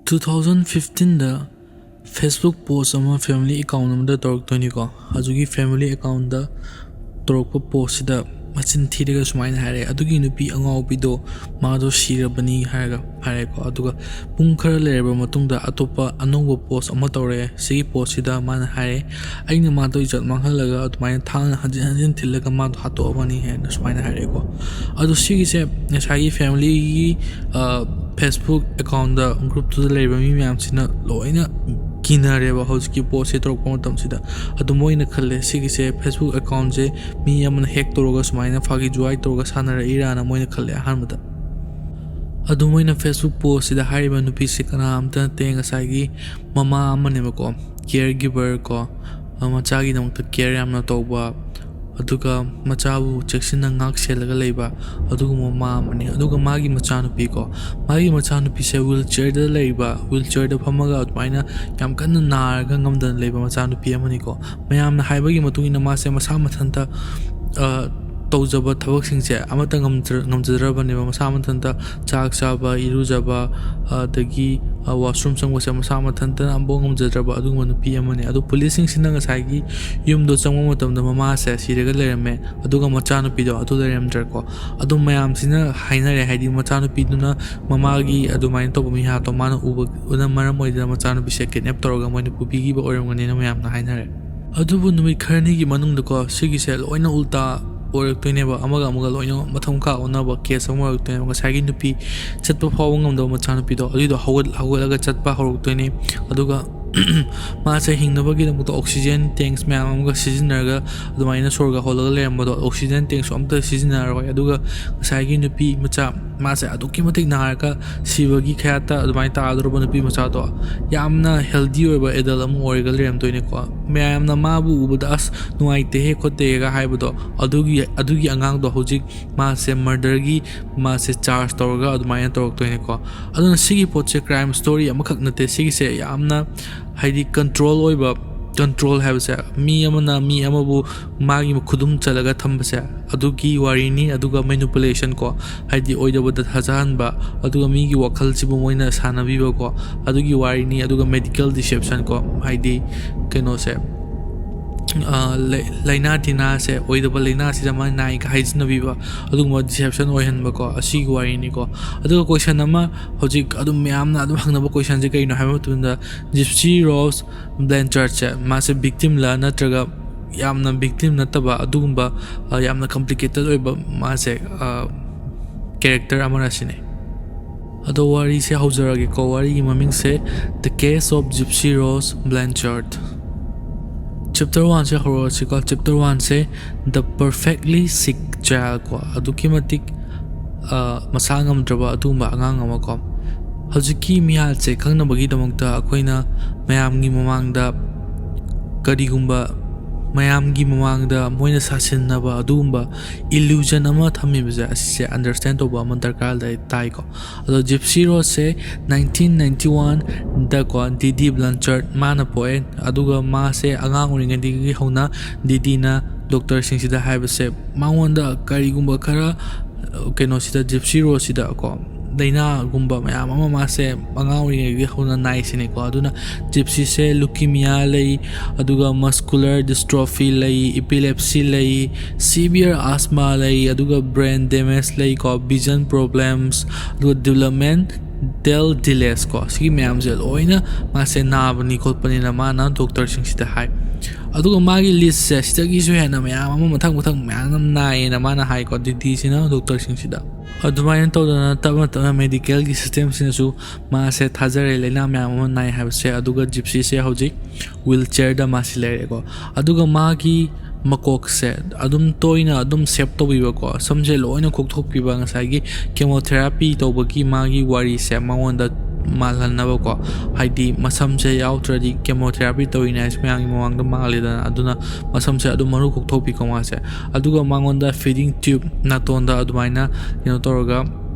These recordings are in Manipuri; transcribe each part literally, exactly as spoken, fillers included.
ꯇꯨ ꯊꯥꯎꯖꯟ ꯐꯤꯐꯇꯤꯟꯗ Facebook post ꯑꯃ family account ꯑꯃꯗ ꯇꯧꯔꯛꯇꯣꯏꯅꯤꯀꯣ꯫ ꯑꯗꯨꯒꯤ family accountꯗ ꯇꯧꯔꯛꯄ postꯁꯤꯗ ꯃꯆꯤꯟ ꯊꯤꯔꯒ ꯁꯨꯃꯥꯏꯅ ꯍꯥꯏꯔꯛꯑꯦ, "ꯑꯗꯨꯒꯤ ꯅꯨꯄꯤ ꯑꯉꯥꯎꯕꯤꯗꯣ ꯃꯥꯗꯣ ꯁꯤꯔꯕꯅꯤ" ꯍꯥꯏꯔꯒ ꯍꯥꯏꯔꯦꯀꯣ꯫ ꯑꯗꯨꯒ ꯄꯨꯡ ꯈꯔ ꯂꯩꯔꯕ ꯃꯇꯨꯡꯗ ꯑꯇꯣꯞꯄ ꯑꯅꯧꯕ post ꯑꯃ ꯇꯧꯔꯛꯑꯦ꯫ ꯁꯤꯒꯤ postꯁꯤꯗ ꯃꯥꯅ ꯍꯥꯏꯔꯦ, "ꯑꯩꯅ ꯃꯥꯗꯣ ꯏꯖꯠ ꯃꯥꯡꯍꯜꯂꯒ ꯑꯗꯨꯃꯥꯏꯅ ꯊꯥꯡꯅ ꯍꯟꯖꯤꯟ ꯍꯟꯖꯤꯟ ꯊꯤꯜꯂꯒ ꯃꯥꯗꯣ ꯍꯥꯠꯇꯣꯛꯑꯕꯅꯤ" ꯍꯥꯏꯅ ꯁꯨꯃꯥꯏꯅ ꯍꯥꯏꯔꯛꯑꯦꯀꯣ꯫ ꯑꯗꯣ ꯁꯤꯒꯤꯁꯦ ꯉꯁꯥꯏꯒꯤ familyꯒꯤ, ꯑ, Facebook accountꯗ, groupꯇꯨꯗ ꯂꯩꯔꯤꯕ ꯃꯤ ꯃꯌꯥꯝꯁꯤꯅ ꯂꯣꯏꯅ ꯀꯤꯅꯔꯦꯕ ꯍꯧꯖꯤꯛꯀꯤ postꯁꯦ ꯇꯧꯔꯛꯄ ꯃꯇꯝꯁꯤꯗ꯫ ꯑꯗꯨ ꯃꯣꯏꯅ ꯈꯜꯂꯦ, ꯁꯤꯒꯤꯁꯦ Facebook accountꯁꯦ ꯃꯤ ꯑꯃꯅ hack ꯇꯧꯔꯒ ꯁꯨꯃꯥꯏꯅ ꯐꯥꯒꯤ ꯖꯨꯒꯥꯏ ꯇꯧꯔꯒ ꯁꯥꯟꯅꯔꯛꯏꯔꯥꯅ ꯃꯣꯏꯅ ꯈꯜꯂꯦ ꯑꯍꯥꯟꯕꯗ꯫ ꯑꯗꯨ ꯃꯣꯏꯅ Facebook postꯁꯤꯗ ꯍꯥꯏꯔꯤꯕ ꯅꯨꯄꯤꯁꯦ ꯀꯅꯥꯝꯇ ꯅꯠꯇꯦ, ꯉꯁꯥꯏꯒꯤ ꯃꯃꯥ ꯑꯃꯅꯦꯕꯀꯣ, caregiver ꯀꯣ, ꯑ, ꯃꯆꯥꯒꯤꯗꯃꯛꯇ care ꯌꯥꯝꯅ ꯇꯧꯕ, ꯑꯗꯨꯒ ꯃꯆꯥꯕꯨ ꯆꯦꯛꯁꯤꯟꯅ ꯉꯥꯛ ꯁꯦꯜꯂꯒ ꯂꯩꯕ ꯑꯗꯨꯒꯨꯝꯕ ꯃꯃꯥ ꯑꯃꯅꯤ꯫ ꯑꯗꯨꯒ ꯃꯥꯒꯤ ꯃꯆꯥꯅꯨꯄꯤꯀꯣ, ꯃꯥꯒꯤ ꯃꯆꯥꯅꯨꯄꯤꯁꯦ wheelchairꯗ ꯂꯩꯕ, wheelchairꯗ ꯐꯝꯃꯒ ꯑꯗꯨꯃꯥꯏꯅ ꯌꯥꯝ ꯀꯟꯅ ꯅꯥꯔꯒ ꯉꯝꯗꯅ ꯂꯩꯕ ꯃꯆꯥꯅꯨꯄꯤ ꯑꯃꯅꯤꯀꯣ꯫ ꯃꯌꯥꯝꯅ ꯍꯥꯏꯕꯒꯤ ꯃꯇꯨꯡ ꯏꯟꯅ ꯃꯥꯁꯦ ꯃꯁꯥ ꯃꯊꯟꯇ, ꯑ, ꯇꯧꯖꯕ ꯊꯕꯛꯁꯤꯡꯁꯦ ꯑꯃꯠꯇ ꯉꯝꯖ-, ꯉꯝꯖꯗ꯭ꯔꯕꯅꯦꯕ꯫ ꯃꯁꯥ ꯃꯊꯟꯇ ꯆꯥꯛ ꯆꯥꯕ, ꯏꯔꯨꯖꯕ, ꯑꯗꯒꯤ, ꯑ, washroom ꯆꯪꯕꯁꯦ ꯃꯁꯥ ꯃꯊꯟꯇꯅ ꯑꯃꯐꯥꯎ ꯉꯝꯖꯗ꯭ꯔꯕ ꯑꯗꯨꯒꯨꯝꯕ ꯅꯨꯄꯤ ꯑꯃꯅꯤ꯫ ꯑꯗꯣ ꯄꯨꯂꯤꯁꯁꯤꯡꯁꯤꯅ ꯉꯁꯥꯏꯒꯤ ꯌꯨꯝꯗꯣ ꯆꯪꯕ ꯃꯇꯝꯗ ꯃꯃꯥꯁꯦ ꯁꯤꯔꯒ ꯂꯩꯔꯝꯃꯦ, ꯑꯗꯨꯒ ꯃꯆꯥꯅꯨꯄꯤꯗꯣ ꯑꯗꯨ ꯂꯩꯔꯝꯗ꯭ꯔꯦꯀꯣ꯫ ꯑꯗꯣ ꯃꯌꯥꯝꯁꯤꯅ ꯍꯥꯏꯅꯔꯦ, ꯍꯥꯏꯗꯤ ꯃꯆꯥꯅꯨꯄꯤꯗꯨꯅ ꯃꯃꯥꯒꯤ ꯑꯗꯨꯃꯥꯏꯅ ꯇꯧꯕ ꯃꯤꯍꯥꯠꯇꯣ ꯃꯥꯅ ꯎꯕꯅ ꯃꯔꯝ ꯑꯣꯏꯗꯅ ꯃꯆꯥꯅꯨꯄꯤꯁꯦ kidnap ꯇꯧꯔꯒ ꯃꯣꯏꯅ ꯄꯨꯕꯤꯈꯤꯕ ꯑꯣꯏꯔꯝꯒꯅꯤꯅ ꯃꯌꯥꯝꯅ ꯍꯥꯏꯅꯔꯦ꯫ ꯑꯗꯨꯕꯨ ꯅꯨꯃꯤꯠ ꯈꯔꯅꯤꯒꯤ ꯃꯅꯨꯡꯗꯀꯣ, ꯁꯤꯒꯤꯁꯦ ꯂꯣꯏꯅ ꯎꯜꯇꯥ ꯑꯣꯏꯔꯛꯇꯣꯏꯅꯦꯕ, ꯑꯃꯒ ꯑꯃꯒ ꯂꯣꯏꯅ ꯃꯊꯪ ꯃꯈꯥ ꯑꯣꯟꯅꯕ case ꯑꯃ ꯑꯣꯏꯔꯛꯇꯣꯏꯅꯦꯕ꯫ ꯉꯁꯥꯏꯒꯤ ꯅꯨꯄꯤ ꯆꯠꯄ ꯐꯥꯎꯕ ꯉꯝꯗꯕ ꯃꯆꯥꯅꯨꯄꯤꯗꯣ, ꯑꯗꯨꯏꯗꯣ ꯍꯧꯒꯠ-, ꯍꯧꯒꯠꯂꯒ ꯆꯠꯄ ꯍꯧꯔꯛꯇꯣꯏꯅꯦ꯫ ꯑꯗꯨꯒ ꯃꯥꯁꯦ ꯍꯤꯡꯅꯕꯒꯤꯗꯃꯛꯇ oxygen tanks ꯃꯌꯥꯝ ꯑꯃꯒ ꯁꯤꯖꯤꯟꯅꯔꯒ ꯑꯗꯨꯃꯥꯏꯅ ꯁꯣꯔꯒ ꯍꯣꯜꯂꯒ ꯂꯩꯔꯝꯕꯗꯣ, oxygen tanksꯁꯨ ꯑꯝꯇ ꯁꯤꯖꯤꯟꯅꯔꯔꯣꯏ꯫ ꯑꯗꯨꯒ ꯉꯁꯥꯏꯒꯤ ꯅꯨꯄꯤ ꯃꯆꯥ, ꯃꯥꯁꯦ ꯑꯗꯨꯛꯀꯤ ꯃꯇꯤꯛ ꯅꯥꯔꯒ ꯁꯤꯕꯒꯤ ꯈꯌꯥꯠꯇ ꯑꯗꯨꯃꯥꯏꯅ ꯇꯥꯗꯧꯔꯕ ꯅꯨꯄꯤ ꯃꯆꯥꯗꯣ ꯌꯥꯝꯅ healthy ꯑꯣꯏꯕ adult ꯑꯃ ꯑꯣꯏꯔꯒ ꯂꯩꯔꯝꯗꯣꯏꯅꯦꯀꯣ꯫ ꯃꯌꯥꯝꯅ ꯃꯥꯕꯨ ꯎꯕꯗ "ꯑꯁ, ꯅꯨꯡꯉꯥꯏꯇꯦꯍꯦ, ꯈꯣꯠꯇꯦꯍꯦꯒ" ꯍꯥꯏꯕꯗꯣ, ꯑꯗꯨꯒꯤ, ꯑꯗꯨꯒꯤ ꯑꯉꯥꯡꯗꯣ ꯍꯧꯖꯤꯛ ꯃꯥꯁꯦ murderꯒꯤ ꯃꯥꯁꯦ charge ꯇꯧꯔꯒ ꯑꯗꯨꯃꯥꯏꯅ ꯇꯧꯔꯛꯇꯣꯏꯅꯦꯀꯣ꯫ ꯑꯗꯨꯅ ꯁꯤꯒꯤ ꯄꯣꯠꯁꯦ crime story ꯑꯃꯈꯛ ꯅꯠꯇꯦ, ꯁꯤꯒꯤꯁꯦ ꯌꯥꯝꯅ ꯍꯥꯏꯗꯤ control ꯑꯣꯏꯕ, ꯀꯟꯇ꯭ꯔꯣꯜ ꯍꯥꯏꯕꯁꯦ, ꯃꯤ ꯑꯃꯅ ꯃꯤ ꯑꯃꯕꯨ ꯃꯥꯒꯤ ꯈꯨꯗꯨꯝ ꯆꯜꯂꯒ ꯊꯝꯕꯁꯦ, ꯑꯗꯨꯒꯤ ꯋꯥꯔꯤꯅꯤ꯫ ꯑꯗꯨꯒ ꯃꯦꯅꯨꯄꯨꯂꯦꯁꯟ ꯀꯣ, ꯍꯥꯏꯗꯤ ꯑꯣꯏꯗꯕꯗ ꯊꯥꯖꯍꯟꯕ, ꯑꯗꯨꯒ ꯃꯤꯒꯤ ꯋꯥꯈꯜꯁꯤꯕꯨ ꯃꯣꯏꯅ ꯁꯥꯟꯅꯕꯤꯕ ꯀꯣ, ꯑꯗꯨꯒꯤ ꯋꯥꯔꯤꯅꯤ꯫ ꯑꯗꯨꯒ ꯃꯦꯗꯤꯀꯦꯜ ꯗꯤꯁꯦꯞꯁꯟ ꯀꯣ, ꯍꯥꯏꯗꯤ ꯀꯩꯅꯣꯁꯦ, ꯑ, ꯂꯩ-, ꯂꯥꯏꯅꯥ ꯇꯤꯟꯅꯥꯁꯦ, ꯑꯣꯏꯗꯕ ꯂꯥꯏꯅꯥꯁꯤꯗ ꯃꯥ ꯅꯥꯏꯒ ꯍꯥꯏꯖꯤꯟꯅꯕꯤꯕ, ꯑꯗꯨꯒꯨꯝꯕ ꯗꯤꯁꯦꯞꯁꯟ ꯑꯣꯏꯍꯟꯕꯀꯣ, ꯑꯁꯤꯒꯤ ꯋꯥꯔꯤꯅꯤꯀꯣ꯫ ꯑꯗꯨꯒ ꯀꯣꯏꯁꯟ ꯑꯃ ꯍꯧꯖꯤꯛ ꯑꯗꯨꯝ ꯃꯌꯥꯝꯅ ꯑꯗꯨꯝ ꯍꯪꯅꯕ ꯀꯣꯏꯁꯟꯁꯦ ꯀꯩꯅꯣ ꯍꯥꯏꯕ ꯃꯇꯝꯗ, ꯖꯤꯞꯁꯤ ꯔꯣꯁ ꯕ꯭ꯂꯦꯟꯆꯥꯔꯗꯁꯦ, ꯃꯥꯁꯦ ꯚꯤꯛꯇꯤꯝꯂ ꯅꯠꯇ꯭ꯔꯒ ꯌꯥꯝꯅ ꯚꯤꯛꯇꯤꯝ ꯅꯠꯇꯕ ꯑꯗꯨꯒꯨꯝꯕ, ꯑ, ꯌꯥꯝꯅ ꯀꯝꯄ꯭ꯂꯤꯀꯦꯇꯦꯠ ꯑꯣꯏꯕ ꯃꯥꯁꯦ, ꯑ, ꯀꯦꯔꯦꯛꯇꯔ ꯑꯃꯔ ꯁꯤꯅꯦ꯫ ꯑꯗꯣ ꯋꯥꯔꯤꯁꯦ ꯍꯧꯖꯔꯒꯦꯀꯣ꯫ ꯋꯥꯔꯤꯒꯤ ꯃꯃꯤꯡꯁꯦ The Case of Gypsy Rose Blanchard꯫ Chapter ꯋꯥꯟꯁꯦ ꯍꯧꯔꯛꯑꯁꯤꯀꯣ꯫ ꯆꯦꯞꯇꯔ ꯋꯥꯟꯁꯦ The Perfectly Sick Child ꯀꯣ, ꯑꯗꯨꯛꯀꯤ ꯃꯇꯤꯛ, ꯑ, ꯃꯁꯥ ꯉꯝꯗ꯭ꯔꯕ ꯑꯗꯨꯒꯨꯝꯕ ꯑꯉꯥꯡ ꯑꯃ ꯀꯣ꯫ ꯍꯧꯖꯤꯛꯀꯤ ꯃꯤꯍꯥꯠꯁꯦ ꯈꯪꯅꯕꯒꯤꯗꯃꯛꯇ ꯑꯩꯈꯣꯏꯅ ꯃꯌꯥꯝꯒꯤ ꯃꯃꯥꯡꯗ ꯀꯔꯤꯒꯨꯝꯕ, ꯃꯌꯥꯝꯒꯤ ꯃꯃꯥꯡꯗ ꯃꯣꯏꯅ ꯁꯥꯁꯤꯟꯅꯕ ꯑꯗꯨꯒꯨꯝꯕ ꯏꯂꯨꯖꯟ ꯑꯃ ꯊꯝꯃꯤꯕꯁꯦ, ꯑꯁꯤꯁꯦ ꯑꯟꯗꯔꯁꯇꯦꯟ ꯇꯧꯕ ꯑꯃ ꯗꯔꯀꯥꯔ ꯂꯩ, ꯇꯥꯏꯀꯣ꯫ ꯑꯗꯣ ꯖꯤꯞꯁꯤ ꯔꯣꯁꯁꯦ ꯅꯥꯏꯟꯇꯤꯟ ꯅꯥꯏꯟꯇꯤ ꯋꯥꯟꯗꯀꯣ, ꯗꯤ ꯗꯤ ꯕ꯭ꯂꯟꯆꯥꯔꯗ ꯃꯥꯅ ꯄꯣꯛꯑꯦ꯫ ꯑꯗꯨꯒ ꯃꯥꯁꯦ ꯑꯉꯥꯡ ꯑꯣꯏꯔꯤꯉꯩꯗꯒꯤ ꯍꯧꯅ ꯗꯤ ꯗꯤꯅ ꯗꯣꯛꯇꯔꯁꯤꯡꯁꯤꯗ ꯍꯥꯏꯕꯁꯦ, ꯃꯉꯣꯟꯗ ꯀꯔꯤꯒꯨꯝꯕ ꯈꯔ, ꯑ, ꯀꯩꯅꯣꯁꯤꯗ, ꯖꯤꯞꯁꯤ ꯔꯣꯁꯁꯤꯗ ꯀꯣ, ꯂꯥꯏꯅꯥꯒꯨꯝꯕ ꯃꯌꯥꯝ ꯑꯃ ꯃꯥꯁꯦ ꯑꯉꯥꯡ ꯑꯣꯏꯔꯤꯉꯩꯗꯒꯤ ꯍꯧꯅ ꯅꯥꯏꯁꯤꯅꯦꯀꯣ꯫ ꯑꯗꯨꯅ ꯖꯤꯞꯁꯤꯁꯦ ꯂꯨꯀꯤꯃꯤꯌꯥ ꯂꯩ, ꯑꯗꯨꯒ ꯃꯁꯀꯨꯂꯔ ꯗꯤꯁꯇ꯭ꯔꯣꯐꯤ ꯂꯩ, ꯏꯄꯤꯂꯦꯞꯁꯤ ꯂꯩ, ꯁꯤꯚꯤꯌꯔ ꯑꯁꯃꯥ ꯂꯩ, ꯑꯗꯨꯒ ꯕ꯭ꯔꯦꯟ ꯗꯦꯃꯦꯖ ꯂꯩꯀꯣ, ꯚꯤꯖꯟ ꯄ꯭ꯔꯣꯕ꯭ꯂꯦꯝꯁ, ꯑꯗꯨꯒ ꯗꯤꯕ꯭ꯂꯞꯃꯦꯟꯇꯦꯜ ꯗꯤꯂꯦꯁ ꯀꯣ, ꯁꯤꯒꯤ ꯃꯌꯥꯝꯁꯦ ꯂꯣꯏꯅ ꯃꯥꯁꯦ ꯅꯥꯕꯅꯤ ꯈꯣꯠꯄꯅꯤꯅ ꯃꯥꯅ ꯗꯣꯛꯇꯔꯁꯤꯡꯁꯤꯗ ꯍꯥꯏ꯫ ꯑꯗꯨꯒ ꯃꯥꯒꯤ ꯂꯤꯁꯁꯦ ꯁꯤꯗꯒꯤꯁꯨ ꯍꯦꯟꯅ ꯃꯌꯥꯝ ꯑꯃ ꯃꯊꯪ ꯃꯊꯪ ꯃꯌꯥꯝ ꯑꯃ ꯅꯥꯏꯌꯦꯅ ꯃꯥꯅ ꯍꯥꯏꯀꯣ, ꯗꯤ ꯗꯤꯁꯤꯅ ꯗꯣꯛꯇꯔꯁꯤꯡꯁꯤꯗ꯫ ꯑꯗꯨꯃꯥꯏꯅ ꯇꯧꯗꯅ ꯇꯞꯅ ꯇꯞꯅ ꯃꯦꯗꯤꯀꯦꯜꯒꯤ ꯁꯤꯁꯇꯦꯝꯁꯤꯅꯁꯨ ꯃꯥꯁꯦ ꯊꯥꯖꯔꯦ ꯂꯥꯏꯅꯥ ꯃꯌꯥꯝ ꯑꯃ ꯅꯥꯏ ꯍꯥꯏꯕꯁꯦ꯫ ꯑꯗꯨꯒ ꯖꯤꯞꯁꯤꯁꯦ ꯍꯧꯖꯤꯛ ꯋꯤꯜ ꯆꯤꯌꯔꯗ ꯃꯥꯁꯤ ꯂꯩꯔꯦꯀꯣ꯫ ꯑꯗꯨꯒ ꯃꯥꯒꯤ ꯃꯀꯣꯛꯁꯦ ꯑꯗꯨꯝ ꯇꯣꯏꯅ ꯑꯗꯨꯝ ꯁꯦꯞ ꯇꯧꯕꯤꯕꯀꯣ, ꯁꯝꯁꯦ ꯂꯣꯏꯅ ꯀꯣꯛꯊꯣꯛꯄꯤꯕ, ꯉꯁꯥꯏꯒꯤ ꯀꯦꯃꯣꯊꯦꯔꯥꯄꯤ ꯇꯧꯕꯒꯤ ꯃꯥꯒꯤ ꯋꯥꯔꯤꯁꯦ ꯃꯉꯣꯟꯗ ꯃꯥꯜꯍꯟꯅꯕꯀꯣ, ꯍꯥꯏꯗꯤ ꯃꯁꯝꯁꯦ ꯌꯥꯎꯗ꯭ꯔꯗꯤ ꯀꯦꯃꯣꯊꯦꯔꯥꯄꯤ ꯇꯧꯔꯤꯅꯦ ꯍꯥꯏꯁꯦ ꯃꯌꯥꯝꯒꯤ ꯃꯃꯥꯡꯗ ꯃꯥꯜꯂꯦꯗꯅ, ꯑꯗꯨꯅ ꯃꯁꯝꯁꯦ ꯑꯗꯨꯝ ꯃꯔꯨ ꯀꯣꯛꯊꯣꯛꯄꯤꯀꯣ ꯃꯥꯁꯦ꯫ ꯑꯗꯨꯒ ꯃꯉꯣꯟꯗ ꯐꯤꯗꯤꯡ ꯇ꯭ꯌꯨꯕ ꯅꯥꯇꯣꯟꯗ ꯑꯗꯨꯃꯥꯏꯅ ꯀꯩꯅꯣ ꯇꯧꯔꯒ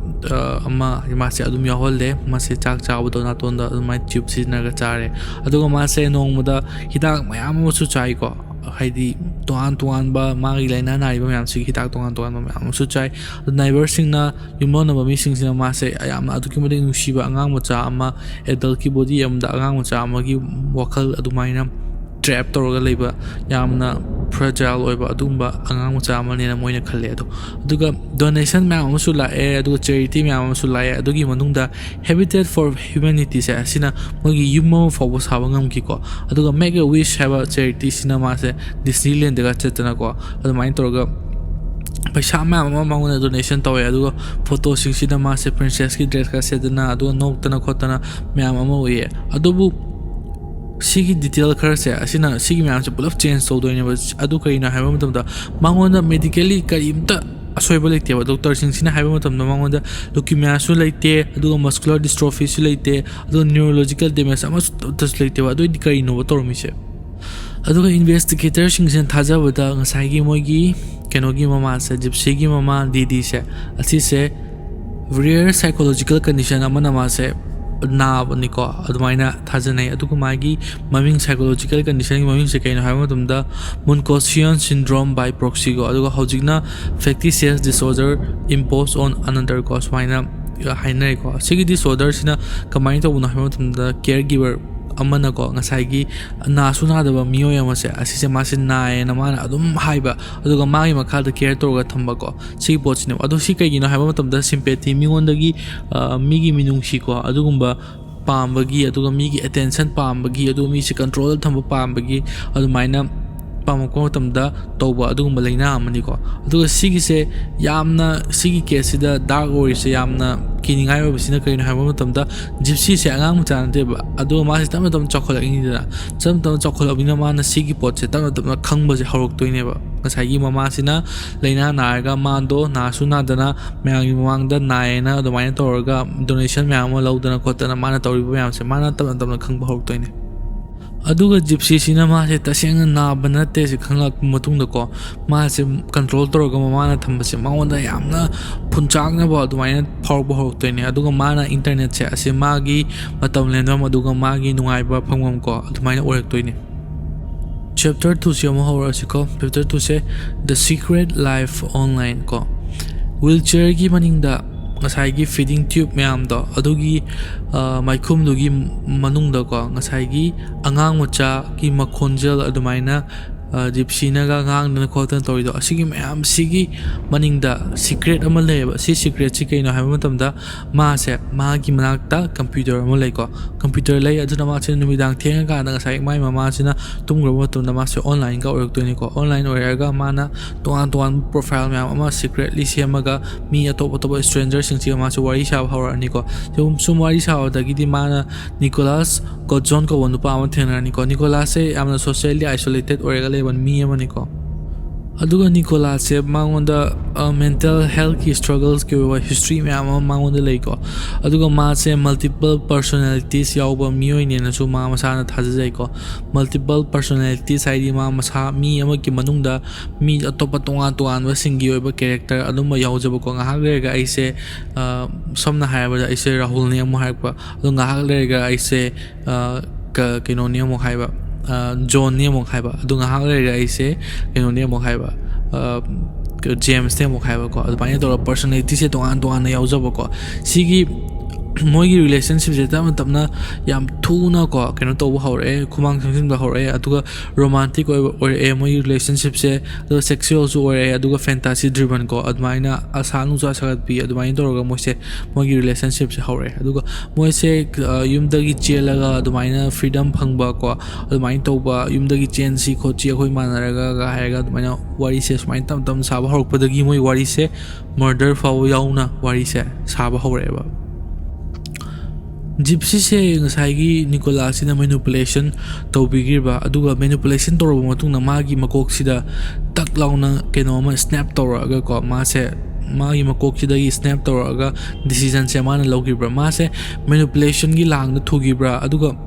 ꯑ, ꯑꯃ ꯃꯥꯁꯦ ꯑꯗꯨꯝ ꯌꯥꯎꯍꯜꯂꯦ꯫ ꯃꯥꯁꯦ ꯆꯥꯛ ꯆꯥꯕꯗꯣ ꯅꯥꯇꯣꯟꯗ ꯑꯗꯨꯃꯥꯏꯅ ꯇ꯭ꯌꯨꯕ ꯁꯤꯖꯤꯟꯅꯔꯒ ꯆꯥꯔꯦ꯫ ꯑꯗꯨꯒ ꯃꯥꯁꯦ ꯅꯣꯡꯃꯗ ꯍꯤꯗꯥꯛ ꯃꯌꯥꯝ ꯑꯃꯁꯨ ꯆꯥꯏꯀꯣ, ꯍꯥꯏꯗꯤ ꯇꯣꯉꯥꯟ ꯇꯣꯉꯥꯟꯕ ꯃꯥꯒꯤ ꯂꯥꯏꯅꯥ ꯅꯥꯔꯤꯕ ꯃꯌꯥꯝꯁꯤꯒꯤ ꯍꯤꯗꯥꯛ ꯇꯣꯉꯥꯟ ꯇꯣꯉꯥꯟꯕ ꯃꯌꯥꯝ ꯑꯃꯁꯨ ꯆꯥꯏ꯫ ꯑꯗꯨ ꯅꯥꯏꯕꯔꯁꯤꯡꯅ, ꯌꯨꯝꯂꯣꯟꯅꯕ ꯃꯤꯁꯤꯡꯁꯤꯅ ꯃꯥꯁꯦ ꯌꯥꯝꯅ ꯑꯗꯨꯛꯀꯤ ꯃꯇꯤꯛ ꯅꯨꯡꯁꯤꯕ ꯑꯉꯥꯡ ꯃꯆꯥ ꯑꯃ, ꯑꯦꯗꯜꯀꯤ ꯕꯣꯗꯤ ꯑꯃꯗ ꯑꯉꯥꯡ ꯃꯆꯥ ꯑꯃꯒꯤ ꯋꯥꯈꯜ ꯑꯗꯨꯃꯥꯏꯅ ꯇ꯭ꯔꯦꯞ ꯇꯧꯔꯒ ꯂꯩꯕ, ꯌꯥꯝꯅ ꯐ꯭ꯔꯦꯖꯥꯏꯜ ꯑꯣꯏꯕ ꯑꯗꯨꯒꯨꯝꯕ ꯑꯉꯥꯡ ꯃꯆꯥ ꯑꯃꯅꯦꯅ ꯃꯣꯏꯅ ꯈꯜꯂꯦ꯫ ꯑꯗꯣ ꯑꯗꯨꯒ ꯗꯣꯅꯦꯁꯟ ꯃꯌꯥꯝ ꯑꯃꯁꯨ ꯂꯥꯛꯑꯦ, ꯑꯗꯨꯒ ꯆꯦꯔꯤꯇꯤ ꯃꯌꯥꯝ ꯑꯃꯁꯨ ꯂꯥꯛꯑꯦ꯫ ꯑꯗꯨꯒꯤ ꯃꯅꯨꯡꯗ Habitat for Humanityꯁꯦ, ꯑꯁꯤꯅ ꯃꯣꯏꯒꯤ ꯌꯨꯝ ꯑꯃ ꯐꯥꯎꯕ ꯁꯥꯕ ꯉꯝꯈꯤꯀꯣ꯫ ꯑꯗꯨꯒ Make a Wish ꯍꯥꯏꯕ ꯆꯦꯔꯤꯇꯤꯁꯤꯅ ꯃꯥꯁꯦ ꯗꯤꯁꯅꯤꯂꯦꯟꯗꯒ ꯆꯠꯇꯅꯀꯣ, ꯑꯗꯨꯃꯥꯏꯅ ꯇꯧꯔꯒ ꯄꯩꯁꯥ ꯃꯌꯥꯝ ꯑꯃ ꯃꯉꯣꯟꯗ ꯗꯣꯅꯦꯁꯟ ꯇꯧꯋꯦ꯫ ꯑꯗꯨꯒ ꯐꯣꯇꯣꯁꯤꯡꯁꯤꯗ ꯃꯥꯁꯦ ꯄ꯭ꯔꯤꯟꯁꯦꯁꯀꯤ ꯗ꯭ꯔꯦꯁꯀ ꯁꯦꯠꯇꯅ, ꯑꯗꯨꯒ ꯅꯣꯛꯇꯅ ꯈꯣꯠꯇꯅ ꯃꯌꯥꯝ ꯑꯃ ꯎꯏꯌꯦ꯫ ꯑꯗꯨꯕꯨ ꯁꯤꯒꯤ ꯗꯤꯇꯦꯜ ꯈꯔꯁꯦ, ꯑꯁꯤꯅ ꯁꯤꯒꯤ ꯃꯌꯥꯝꯁꯦ ꯄꯨꯂꯞ ꯆꯦꯟꯖ ꯇꯧꯗꯣꯏꯅꯦꯕ꯫ ꯑꯗꯨ ꯀꯩꯅꯣ ꯍꯥꯏꯕ ꯃꯇꯝꯗ, ꯃꯉꯣꯟꯗ ꯃꯦꯗꯤꯀꯦꯜꯂꯤ ꯀꯔꯤꯝꯇ ꯑꯁꯣꯏꯕ ꯂꯩꯇꯦꯕ꯫ ꯗꯣꯛꯇꯔꯁꯤꯡꯁꯤꯅ ꯍꯥꯏꯕ ꯃꯇꯝꯗ ꯃꯉꯣꯟꯗ ꯂꯨꯀꯤꯃꯤꯌꯥꯁꯨ ꯂꯩꯇꯦ, ꯑꯗꯨꯒ ꯃꯁꯀꯨꯂꯔ ꯗꯤꯁꯇ꯭ꯔꯣꯐꯤꯁꯨ ꯂꯩꯇꯦ, ꯑꯗꯨꯒ ꯅ꯭ꯌꯨꯔꯣꯂꯣꯖꯤꯀꯦꯜ ꯗꯦꯃꯦꯖ ꯑꯃꯁꯨ ꯑꯃꯠꯇꯁꯨ ꯂꯩꯇꯦꯕ꯫ ꯑꯗꯨ ꯑꯣꯏꯗꯤ ꯀꯔꯤꯅꯣꯕ ꯇꯧꯔꯝꯃꯤꯁꯦ? ꯑꯗꯨꯒ ꯏꯟꯚꯦꯁꯇꯤꯒꯦꯇꯔꯁꯤꯡꯁꯤꯅ ꯊꯥꯖꯕꯗ, ꯉꯁꯥꯏꯒꯤ ꯃꯣꯏꯒꯤ ꯀꯩꯅꯣꯒꯤ ꯃꯃꯥꯁꯦ, ꯖꯤꯞꯁꯤꯒꯤ ꯃꯃꯥ ꯗꯤꯗꯤꯁꯦ, ꯑꯁꯤꯁꯦ ꯔꯦꯌꯔ ꯁꯥꯏꯀꯣꯂꯣꯖꯤꯀꯦꯜ ꯀꯟꯗꯤꯁꯟ ꯑꯃꯅ ꯃꯥꯁꯦ ꯅꯥꯕꯅꯤꯀꯣ, ꯑꯗꯨꯃꯥꯏꯅ ꯊꯥꯖꯅꯩ꯫ ꯑꯗꯨꯒ ꯃꯥꯒꯤ ꯃꯃꯤꯡ, ꯁꯥꯏꯀꯣꯂꯣꯖꯤꯀꯦꯜ ꯀꯟꯗꯤꯁꯟꯒꯤ ꯃꯃꯤꯡꯁꯦ ꯀꯩꯅꯣ ꯍꯥꯏꯕ ꯃꯇꯝꯗ, Munchausen syndrome by proxy ꯀꯣ, ꯑꯗꯨꯒ ꯍꯧꯖꯤꯛꯅ factitious disorder imposed on another ꯀꯣ, ꯁꯨꯃꯥꯏꯅ ꯍꯥꯏꯅꯔꯦꯀꯣ꯫ ꯁꯤꯒꯤ ꯗꯤꯁꯑꯣꯔꯗꯔꯁꯤꯅ ꯀꯃꯥꯏꯅ ꯇꯧꯕꯅꯣ ꯍꯥꯏꯕ ꯃꯇꯝꯗ, ꯀꯦꯌꯔ ꯒꯤꯕꯔ ꯑꯃꯅꯀꯣ, ꯉꯁꯥꯏꯒꯤ ꯅꯥꯁꯨ ꯅꯥꯗꯕ ꯃꯤꯑꯣꯏ ꯑꯃꯁꯦ, ꯑꯁꯤꯁꯦ ꯃꯥꯁꯦ ꯅꯥꯏꯌꯦꯅ ꯃꯥꯅ ꯑꯗꯨꯝ ꯍꯥꯏꯕ, ꯑꯗꯨꯒ ꯃꯥꯒꯤ ꯃꯈꯥꯗ ꯀꯦꯌꯔ ꯇꯧꯔꯒ ꯊꯝꯕꯀꯣ, ꯁꯤꯒꯤ ꯄꯣꯠꯁꯤꯅꯦꯕ꯫ ꯑꯗꯣ ꯁꯤ ꯀꯩꯒꯤꯅꯣ ꯍꯥꯏꯕ ꯃꯇꯝꯗ, ꯁꯤꯝꯄꯦꯊꯤ, ꯃꯤꯉꯣꯟꯗꯒꯤ, ꯑ, ꯃꯤꯒꯤ ꯃꯤꯅꯨꯡꯁꯤꯀꯣ, ꯑꯗꯨꯒꯨꯝꯕ ꯄꯥꯝꯕꯒꯤ, ꯑꯗꯨꯒ ꯃꯤꯒꯤ ꯑꯦꯇꯦꯟꯁꯟ ꯄꯥꯝꯕꯒꯤ, ꯑꯗꯨꯒ ꯃꯤꯁꯦ ꯀꯟꯇ꯭ꯔꯣꯜꯗ ꯊꯝꯕ ꯄꯥꯝꯕꯒꯤ, ꯑꯗꯨꯃꯥꯏꯅ ꯄꯥꯝꯃꯛꯄ ꯃꯇꯝꯗ ꯇꯧꯕ ꯑꯗꯨꯒꯨꯝꯕ ꯂꯥꯏꯅꯥ ꯑꯃꯅꯤꯀꯣ꯫ ꯑꯗꯨꯒ ꯁꯤꯒꯤꯁꯦ ꯌꯥꯝꯅ, ꯁꯤꯒꯤ ꯀꯦꯁꯁꯤꯗ ꯗꯥꯔꯛ ꯑꯣꯏꯔꯤꯁꯦ, ꯌꯥꯝꯅ ꯀꯤꯅꯤꯡꯉꯥꯏ ꯑꯣꯏꯕꯁꯤꯅ ꯀꯩꯅꯣ ꯍꯥꯏꯕ ꯃꯇꯝꯗ, ꯖꯤꯞꯁꯤꯁꯦ ꯑꯉꯥꯡ ꯃꯆꯥ ꯅꯠꯇꯦꯕ, ꯑꯗꯨꯒ ꯃꯥꯁꯦ ꯇꯞꯅ ꯇꯞꯅ ꯆꯥꯎꯈꯠꯂꯛꯏꯅꯤꯗꯅ꯫ ꯇꯞꯅ ꯇꯞꯅ ꯆꯥꯎꯈꯠꯂꯛꯄꯅꯤꯅ ꯃꯥꯅ ꯁꯤꯒꯤ ꯄꯣꯠꯁꯦ ꯇꯞꯅ ꯇꯞꯅ ꯈꯪꯕꯁꯦ ꯍꯧꯔꯛꯇꯣꯏꯅꯦꯕ꯫ ꯉꯁꯥꯏꯒꯤ ꯃꯃꯥꯁꯤꯅ ꯂꯥꯏꯅꯥ ꯅꯥꯔꯒ, ꯃꯥꯗꯣ ꯅꯥꯁꯨ ꯅꯥꯗꯅ ꯃꯌꯥꯝꯒꯤ ꯃꯃꯥꯡꯗ ꯅꯥꯏꯌꯦꯅ ꯑꯗꯨꯃꯥꯏꯅ ꯇꯧꯔꯒ ꯗꯣꯅꯦꯁꯟ ꯃꯌꯥꯝ ꯑꯃ ꯂꯧꯗꯅ ꯈꯣꯠꯇꯅ ꯃꯥꯅ ꯇꯧꯔꯤꯕ ꯃꯌꯥꯝꯁꯦ, ꯃꯥꯅ ꯇꯞꯅ ꯇꯞꯅ ꯈꯪꯕ ꯍꯧꯔꯛꯇꯣꯏꯅꯦ꯫ ꯑꯗꯨꯒ ꯖꯤꯞꯁꯤꯁꯤꯅ ꯃꯥꯁꯦ ꯇꯁꯦꯡꯅ ꯅꯥꯕ ꯅꯠꯇꯦ ꯁꯤ ꯈꯪꯂꯛꯄ ꯃꯇꯨꯡꯗꯀꯣ, ꯃꯥꯁꯦ ꯀꯟꯇ꯭ꯔꯣꯜ ꯇꯧꯔꯒ ꯃꯃꯥꯅ ꯊꯝꯕꯁꯦ ꯃꯉꯣꯟꯗ ꯌꯥꯝꯅ ꯐꯨꯟꯆꯥꯛꯅꯕ ꯑꯗꯨꯃꯥꯏꯅ ꯐꯥꯎꯔꯛꯄ ꯍꯧꯔꯛꯇꯣꯏꯅꯦ꯫ ꯑꯗꯨꯒ ꯃꯥꯅ ꯏꯟꯇꯔꯅꯦꯠꯁꯦ ꯑꯁꯤ ꯃꯥꯒꯤ ꯃꯇꯝ ꯂꯦꯟꯐꯝ ꯑꯗꯨꯒ ꯃꯥꯒꯤ ꯅꯨꯡꯉꯥꯏꯕ ꯐꯪꯐꯝ ꯀꯣ, ꯑꯗꯨꯃꯥꯏꯅ ꯑꯣꯏꯔꯛꯇꯣꯏꯅꯦ꯫ ꯆꯦꯞꯇꯔ ꯇꯨꯁꯦ ꯑꯃꯨꯛ ꯍꯧꯔꯛꯑꯁꯤꯀꯣ꯫ ꯆꯦꯞꯇꯔ ꯇꯨꯁꯦ The Secret Life Online ꯀꯣ꯫ ꯋꯤꯜ ꯆꯤꯌꯔꯒꯤ ꯃꯅꯤꯡꯗ ꯉꯁꯥꯏꯒꯤ ꯐꯤꯗꯤꯡ ꯇ꯭ꯌꯨꯕ ꯃꯌꯥꯝꯗꯣ, ꯑꯗꯨꯒꯤ, ꯑ, ꯃꯥꯏꯈꯨꯝꯗꯨꯒꯤ ꯃꯅꯨꯡꯗꯀꯣ, ꯉꯁꯥꯏꯒꯤ ꯑꯉꯥꯡ ꯃꯆꯥꯒꯤ ꯃꯈꯣꯟꯖꯦꯜ ꯑꯗꯨꯃꯥꯏꯅ, ꯑ, ꯖꯤꯞꯁꯤꯅꯒ ꯉꯥꯡꯗꯅ ꯈꯣꯠꯇꯅ ꯇꯧꯔꯤꯗꯣ, ꯑꯁꯤꯒꯤ ꯃꯌꯥꯝꯁꯤꯒꯤ ꯃꯅꯤꯡꯗ ꯁꯤꯀ꯭ꯔꯦꯠ ꯑꯃ ꯂꯩꯌꯦꯕ꯫ ꯁꯤ ꯁꯤꯀ꯭ꯔꯦꯠꯁꯤ ꯀꯩꯅꯣ ꯍꯥꯏꯕ ꯃꯇꯝꯗ, ꯃꯥꯁꯦ, ꯃꯥꯒꯤ ꯃꯅꯥꯛꯇ ꯀꯝꯄ꯭ꯌꯨꯇꯔ ꯑꯃ ꯂꯩꯀꯣ꯫ ꯀꯝꯄ꯭ꯌꯨꯇꯔ ꯂꯩ, ꯑꯗꯨꯅ ꯃꯥꯁꯦ ꯅꯨꯃꯤꯗꯥꯡ ꯊꯦꯡꯉꯀꯥꯟꯗ ꯉꯁꯥꯏ ꯃꯥꯏ ꯃꯃꯥꯁꯤꯅ ꯇꯨꯝꯈ꯭ꯔꯕ ꯃꯇꯝꯗ ꯃꯥꯁꯦ ꯑꯣꯟꯂꯥꯏꯟꯒ ꯑꯣꯏꯔꯛꯇꯣꯏꯅꯤꯀꯣ꯫ ꯑꯣꯟꯂꯥꯏꯟ ꯑꯣꯏꯔꯛꯑꯒ ꯃꯥꯅ ꯇꯣꯉꯥꯟ ꯇꯣꯉꯥꯟꯕ ꯄ꯭ꯔꯣꯐꯥꯏꯜ ꯃꯌꯥꯝ ꯑꯃ ꯁꯤꯀ꯭ꯔꯦꯠꯂꯤ ꯁꯦꯝꯃꯒ ꯃꯤ ꯑꯇꯣꯞ ꯑꯇꯣꯞꯄ ꯁ꯭ꯇ꯭ꯔꯦꯟꯖꯔꯁꯤꯡꯁꯤꯒ ꯃꯥꯁꯦ ꯋꯥꯔꯤ ꯁꯥꯕ ꯍꯧꯔꯛꯑꯅꯤꯀꯣ꯫ ꯁꯨꯝ, ꯁꯨꯝ ꯋꯥꯔꯤ ꯁꯥꯕꯗꯒꯤꯗꯤ ꯃꯥꯅ ꯅꯤꯀꯣꯂꯥꯁ ꯒꯣꯠꯖꯣꯟ ꯀꯧꯕ ꯅꯨꯄꯥ ꯑꯃ ꯊꯦꯡꯅꯔꯅꯤꯀꯣ꯫ ꯅꯤꯀꯣꯂꯥꯁꯁꯦ ꯌꯥꯝꯅ ꯁꯣꯁꯤꯌꯦꯜꯂꯤ ꯑꯥꯏꯁꯣꯂꯦꯇꯦꯠ ꯑꯣꯏꯔꯒ ꯂꯩꯕ ꯃꯤ ꯑꯃꯅꯤꯀꯣ꯫ ꯑꯗꯨꯒ ꯅꯤꯀꯣꯂꯥꯁꯁꯦ ꯃꯉꯣꯟꯗ, ꯑ, ꯃꯦꯟꯇꯦꯜ ꯍꯦꯜꯊꯀꯤ ꯁ꯭ꯇ꯭ꯔꯒꯜꯁꯀꯤ ꯑꯣꯏꯕ ꯍꯤꯁꯇ꯭ꯔꯤ ꯃꯌꯥꯝ ꯑꯃ ꯃꯉꯣꯟꯗ ꯂꯩꯀꯣ꯫ ꯑꯗꯨꯒ ꯃꯥꯁꯦ ꯃꯜꯇꯤꯄꯜ ꯄꯔꯁꯣꯅꯦꯂꯤꯇꯤꯁ ꯌꯥꯎꯕ ꯃꯤꯑꯣꯏꯅꯦꯅꯁꯨ ꯃꯥ ꯃꯁꯥꯅ ꯊꯥꯖꯖꯩꯀꯣ꯫ ꯃꯜꯇꯤꯄꯜ ꯄꯔꯁꯣꯅꯦꯂꯤꯇꯤꯁ ꯍꯥꯏꯗꯤ ꯃꯥ ꯃꯁꯥ, ꯃꯤ ꯑꯃꯒꯤ ꯃꯅꯨꯡꯗ ꯃꯤ ꯑꯇꯣꯞꯄ ꯇꯣꯉꯥꯟ ꯇꯣꯉꯥꯟꯕꯁꯤꯡꯒꯤ ꯑꯣꯏꯕ ꯀꯦꯔꯦꯛꯇꯔ ꯑꯗꯨꯝꯕ ꯌꯥꯎꯖꯕꯀꯣ꯫ ꯉꯥꯏꯍꯥꯛ ꯂꯩꯔꯒ ꯑꯩꯁꯦ, ꯑ, ꯁꯝꯅ ꯍꯥꯏꯔꯕꯗ ꯑꯩꯁꯦ ꯔꯥꯍꯨꯜꯅꯤ ꯑꯃꯨꯛ ꯍꯥꯏꯔꯛꯄ, ꯑꯗꯣ ꯉꯥꯏꯍꯥꯛ ꯂꯩꯔꯒ ꯑꯩꯁꯦ, ꯑ, ꯀ-, ꯀꯩꯅꯣꯅꯤ ꯑꯃꯨꯛ ꯍꯥꯏꯕ, ꯑ, ꯖꯣꯟꯅꯤ ꯑꯃꯨꯛ ꯍꯥꯏꯕ, ꯑꯗꯣ ꯉꯥꯏꯍꯥꯛ ꯂꯩꯔꯒ ꯑꯩꯁꯦ ꯀꯩꯅꯣꯅꯤ ꯑꯃꯨꯛ ꯍꯥꯏꯕ, ꯑ, ꯀ-, ꯖꯦꯝꯁꯅꯤ ꯑꯃꯨꯛ ꯍꯥꯏꯕꯀꯣ꯫ ꯑꯗꯨꯃꯥꯏꯅ ꯇꯧꯔꯒ ꯄꯔꯁꯣꯅꯦꯂꯤꯇꯤꯁꯦ ꯇꯣꯉꯥꯟ ꯇꯣꯉꯥꯟꯅ ꯌꯥꯎꯖꯕꯀꯣ꯫ ꯁꯤꯒꯤ ꯃꯣꯏꯒꯤ ꯔꯤꯂꯦꯁꯟꯁꯤꯞꯁꯦ ꯇꯞꯅ ꯇꯞꯅ ꯌꯥꯝ ꯊꯨꯅꯀꯣ ꯀꯩꯅꯣ ꯇꯧꯕ ꯍꯧꯔꯛꯑꯦ, ꯈꯨꯃꯥꯡ ꯆꯪꯁꯤꯟꯕ ꯍꯧꯔꯛꯑꯦ, ꯑꯗꯨꯒ ꯔꯣꯃꯥꯟꯇꯤꯛ ꯑꯣꯏꯕ ꯑꯣꯏꯔꯛꯑꯦ ꯃꯣꯏꯒꯤ ꯔꯤꯂꯦꯁꯟꯁꯤꯞꯁꯦ, ꯑꯗꯨꯒ ꯁꯦꯛꯁꯨꯋꯦꯜꯁꯨ ꯑꯣꯏꯔꯛꯑꯦ, ꯑꯗꯨꯒ ꯐꯦꯟꯇꯥꯁꯤ ꯗ꯭ꯔꯤꯕꯟ ꯀꯣ, ꯑꯗꯨꯃꯥꯏꯅ ꯑꯁꯥ ꯅꯨꯡꯁꯥ ꯁꯥꯒꯠꯄꯤ, ꯑꯗꯨꯃꯥꯏꯅ ꯇꯧꯔꯒ ꯃꯣꯏꯁꯦ, ꯃꯣꯏꯒꯤ ꯔꯤꯂꯦꯁꯟꯁꯤꯞꯁꯦ ꯍꯧꯔꯛꯑꯦ꯫ ꯑꯗꯨꯒ ꯃꯣꯏꯁꯦ, ꯑ, ꯌꯨꯝꯗꯒꯤ ꯆꯦꯜꯂꯒ ꯑꯗꯨꯃꯥꯏꯅ ꯐ꯭ꯔꯤꯗꯝ ꯐꯪꯕ ꯀꯣ, ꯑꯗꯨꯃꯥꯏꯅ ꯇꯧꯕ, ꯌꯨꯝꯗꯒꯤ ꯆꯦꯟꯁꯤ ꯈꯣꯠꯁꯤ ꯑꯩꯈꯣꯏ ꯃꯥꯟꯅꯔꯒ ꯍꯥꯏꯔꯒ ꯑꯗꯨꯃꯥꯏꯅ ꯋꯥꯔꯤꯁꯦ ꯁꯨꯃꯥꯏꯅ ꯇꯞ ꯇꯞꯅ ꯁꯥꯕ ꯍꯧꯔꯛꯄꯗꯒꯤ ꯃꯣꯏ ꯋꯥꯔꯤꯁꯦ ꯃꯔꯗꯔ ꯐꯥꯎꯕ ꯌꯥꯎꯅ ꯋꯥꯔꯤꯁꯦ ꯁꯥꯕ ꯍꯧꯔꯛꯑꯦꯕ꯫ ꯖꯤꯞꯁꯤꯁꯦ ꯉꯁꯥꯏꯒꯤ ꯅꯤꯀꯣꯂꯥꯁꯁꯤꯅ ꯃꯦꯅꯨꯄꯨꯂꯦꯁꯟ ꯇꯧꯕꯤꯈ꯭ꯔꯤꯕ, ꯑꯗꯨꯒ ꯃꯦꯅꯨꯄꯨꯂꯦꯁꯟ ꯇꯧꯔꯕ ꯃꯇꯨꯡꯗ ꯃꯥꯒꯤ ꯃꯀꯣꯛꯁꯤꯗ ꯇꯛ ꯂꯥꯎꯅ ꯀꯩꯅꯣ ꯑꯃ ꯁ꯭ꯅꯦꯞ ꯇꯧꯔꯛꯑꯒꯀꯣ, ꯃꯥꯁꯦ, ꯃꯥꯒꯤ ꯃꯀꯣꯛꯁꯤꯗꯒꯤ ꯁ꯭ꯅꯦꯞ ꯇꯧꯔꯛꯑꯒ ꯗꯤꯁꯤꯖꯟꯁꯦ ꯃꯥꯅ ꯂꯧꯈꯤꯕ꯭ꯔꯥ, ꯃꯥꯁꯦ ꯃꯦꯅꯨꯄꯨꯂꯦꯁꯟꯒꯤ ꯂꯥꯡꯗ ꯊꯨꯈꯤꯕ꯭ꯔꯥ, ꯑꯗꯨꯒ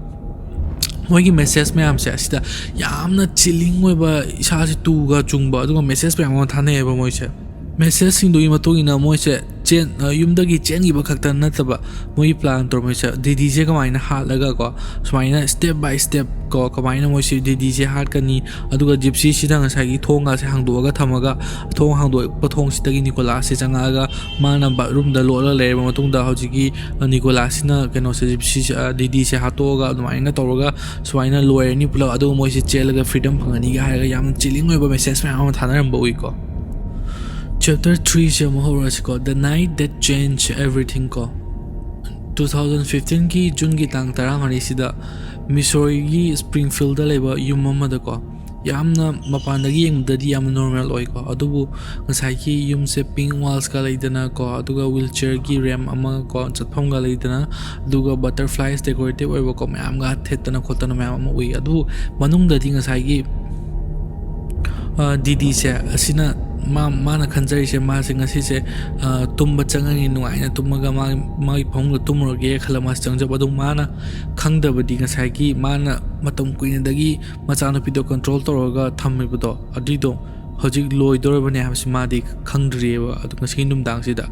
ꯃꯣꯏꯒꯤ ꯃꯦꯁꯦꯖ ꯃꯌꯥꯝꯁꯦ ꯑꯁꯤꯗ ꯌꯥꯝꯅ ꯆꯤꯂꯤꯡ ꯑꯣꯏꯕ, ꯏꯁꯥꯁꯦ ꯇꯨꯒ ꯆꯨꯡꯕ, ꯑꯗꯨꯒ ꯃꯦꯁꯦꯖ ꯃꯌꯥꯝ ꯑꯃ ꯊꯥꯅꯩꯌꯦꯕ ꯃꯣꯏꯁꯦ꯫ ꯃꯦꯁꯦꯖꯁꯤꯡꯗꯨꯒꯤ ꯃꯇꯨꯡ ꯏꯟꯅ ꯃꯣꯏꯁꯦ ꯆꯦꯟ-, ꯑ, ꯌꯨꯝꯗꯒꯤ ꯆꯦꯟꯈꯤꯕ ꯈꯛꯇ ꯅꯠꯇꯕ, ꯃꯣꯏꯒꯤ ꯄ꯭ꯂꯥꯟ ꯇꯧꯔꯝꯃꯤꯁꯦ ꯗꯤꯗꯤꯁꯦ ꯀꯃꯥꯏꯅ ꯍꯥꯠꯂꯒ ꯀꯣ, ꯁꯨꯃꯥꯏꯅ step by step ꯀꯣ, ꯀꯃꯥꯏꯅ ꯃꯣꯏꯁꯦ ꯗꯤꯗꯤꯁꯦ ꯍꯥꯠꯀꯅꯤ, ꯑꯗꯨꯒ ꯖꯤꯞꯁꯤꯁꯤꯗ ꯉꯁꯥꯏꯒꯤ ꯊꯣꯡꯒꯥꯁꯦ ꯍꯥꯡꯗꯣꯛꯑꯒ ꯊꯝꯃꯒ, ꯊꯣꯡ ꯍꯥꯡꯗꯣꯛꯄ ꯊꯣꯡꯁꯤꯗꯒꯤ ꯅꯤꯀꯣꯂꯥꯁꯁꯦ ꯆꯪꯉꯛꯑꯒ, ꯃꯥꯅ ꯕꯥꯠꯔꯨꯝꯗ ꯂꯣꯠꯂ ꯂꯩꯔꯕ ꯃꯇꯨꯡꯗ, ꯍꯧꯖꯤꯛꯀꯤ, ꯑ, ꯅꯤꯀꯣꯂꯥꯁꯁꯤꯅ ꯀꯩꯅꯣꯁꯦ, ꯖꯤꯞꯁꯤꯁꯦ, ꯑ, ꯗꯤꯗꯤꯁꯦ ꯍꯥꯠꯇꯣꯛꯑꯒ ꯑꯗꯨꯃꯥꯏꯅ ꯇꯧꯔꯒ ꯁꯨꯃꯥꯏꯅ ꯂꯣꯏꯔꯅꯤ ꯄꯨꯂꯞ, ꯑꯗꯨꯒ ꯃꯣꯏꯁꯦ ꯆꯦꯜꯂꯒ freedom ꯐꯪꯉꯅꯤꯒ ꯍꯥꯏꯔꯒ ꯌꯥꯝꯅ ꯆꯤꯂꯤꯡ ꯑꯣꯏꯕ ꯃꯦꯁꯦꯖ ꯃꯌꯥꯝ ꯑꯃ ꯊꯥꯅꯔꯝꯕ ꯎꯏꯀꯣ꯫ Chapter threeꯁꯦ ꯑꯃꯨꯛ ꯍꯧꯔꯁꯤꯀꯣ, The Night That Changed Everything ꯀꯣ꯫ Two thousand fifteenꯒꯤ ꯖꯨꯟꯒꯤ ꯇꯥꯡ ꯇꯔꯥꯃꯔꯤꯁꯤꯗ ꯃꯤꯁꯣꯔꯤꯒꯤ ꯁ꯭ꯄ꯭ꯔꯤꯡꯐꯤꯜꯗ ꯂꯩꯕ ꯌꯨꯝ ꯑꯃꯗꯀꯣ, ꯌꯥꯝꯅ ꯃꯄꯥꯟꯗꯒꯤ ꯌꯦꯡꯕꯗꯗꯤ ꯌꯥꯝꯅ ꯅꯣꯔꯃꯦꯜ ꯑꯣꯏꯀꯣ, ꯑꯗꯨꯕꯨ ꯉꯁꯥꯏꯒꯤ ꯌꯨꯝꯁꯦ pink walls ꯀ ꯂꯩꯗꯅꯀꯣ, ꯑꯗꯨꯒ wheelchairꯒꯤ ramp ꯑꯃ ꯀꯣ, ꯆꯠꯐꯝꯒ ꯂꯩꯗꯅ, ꯑꯗꯨꯒ butterflies decorative ꯑꯣꯏꯕꯀꯣ, ꯃꯌꯥꯝꯒ ꯊꯦꯠꯇꯅ ꯈꯣꯠꯇꯅ ꯃꯌꯥꯝ ꯑꯃ ꯎꯏ꯫ ꯑꯗꯨꯕꯨ ꯃꯅꯨꯡꯗꯗꯤ ꯉꯁꯥꯏꯒꯤ, ꯑ, ꯗꯤꯗꯤꯁꯦ ꯑꯁꯤꯅ ꯃꯥ-, ꯃꯥꯅ ꯈꯟꯖꯔꯤꯁꯦ, ꯃꯥꯁꯦ ꯉꯁꯤꯁꯦ, ꯑ, ꯇꯨꯝꯕ ꯆꯪꯉꯅꯤ, ꯅꯨꯡꯉꯥꯏꯅ ꯇꯨꯝꯃꯒ ꯃꯥ-, ꯃꯥꯒꯤ ꯐꯃꯨꯡꯗ ꯇꯨꯝꯃꯨꯔꯒꯦ ꯈꯜꯂ ꯃꯥꯁꯦ ꯆꯪꯖꯕ꯫ ꯑꯗꯨ ꯃꯥꯅ ꯈꯪꯗꯕꯗꯤ ꯉꯁꯥꯏꯒꯤ ꯃꯥꯅ ꯃꯇꯝ ꯀꯨꯏꯅꯗꯒꯤ ꯃꯆꯥꯅꯨꯄꯤꯗꯣ control ꯇꯧꯔꯒ ꯊꯝꯃꯤꯕꯗꯣ, ꯑꯗꯨꯏꯗꯣ ꯍꯧꯖꯤꯛ ꯂꯣꯏꯗꯧꯔꯕꯅꯦ ꯍꯥꯏꯕꯁꯤ ꯃꯥꯗꯤ ꯈꯪꯗ꯭ꯔꯤꯑꯕ꯫ ꯑꯗꯣ ꯉꯁꯤꯒꯤ ꯅꯨꯡꯗꯥꯡꯁꯤꯗ,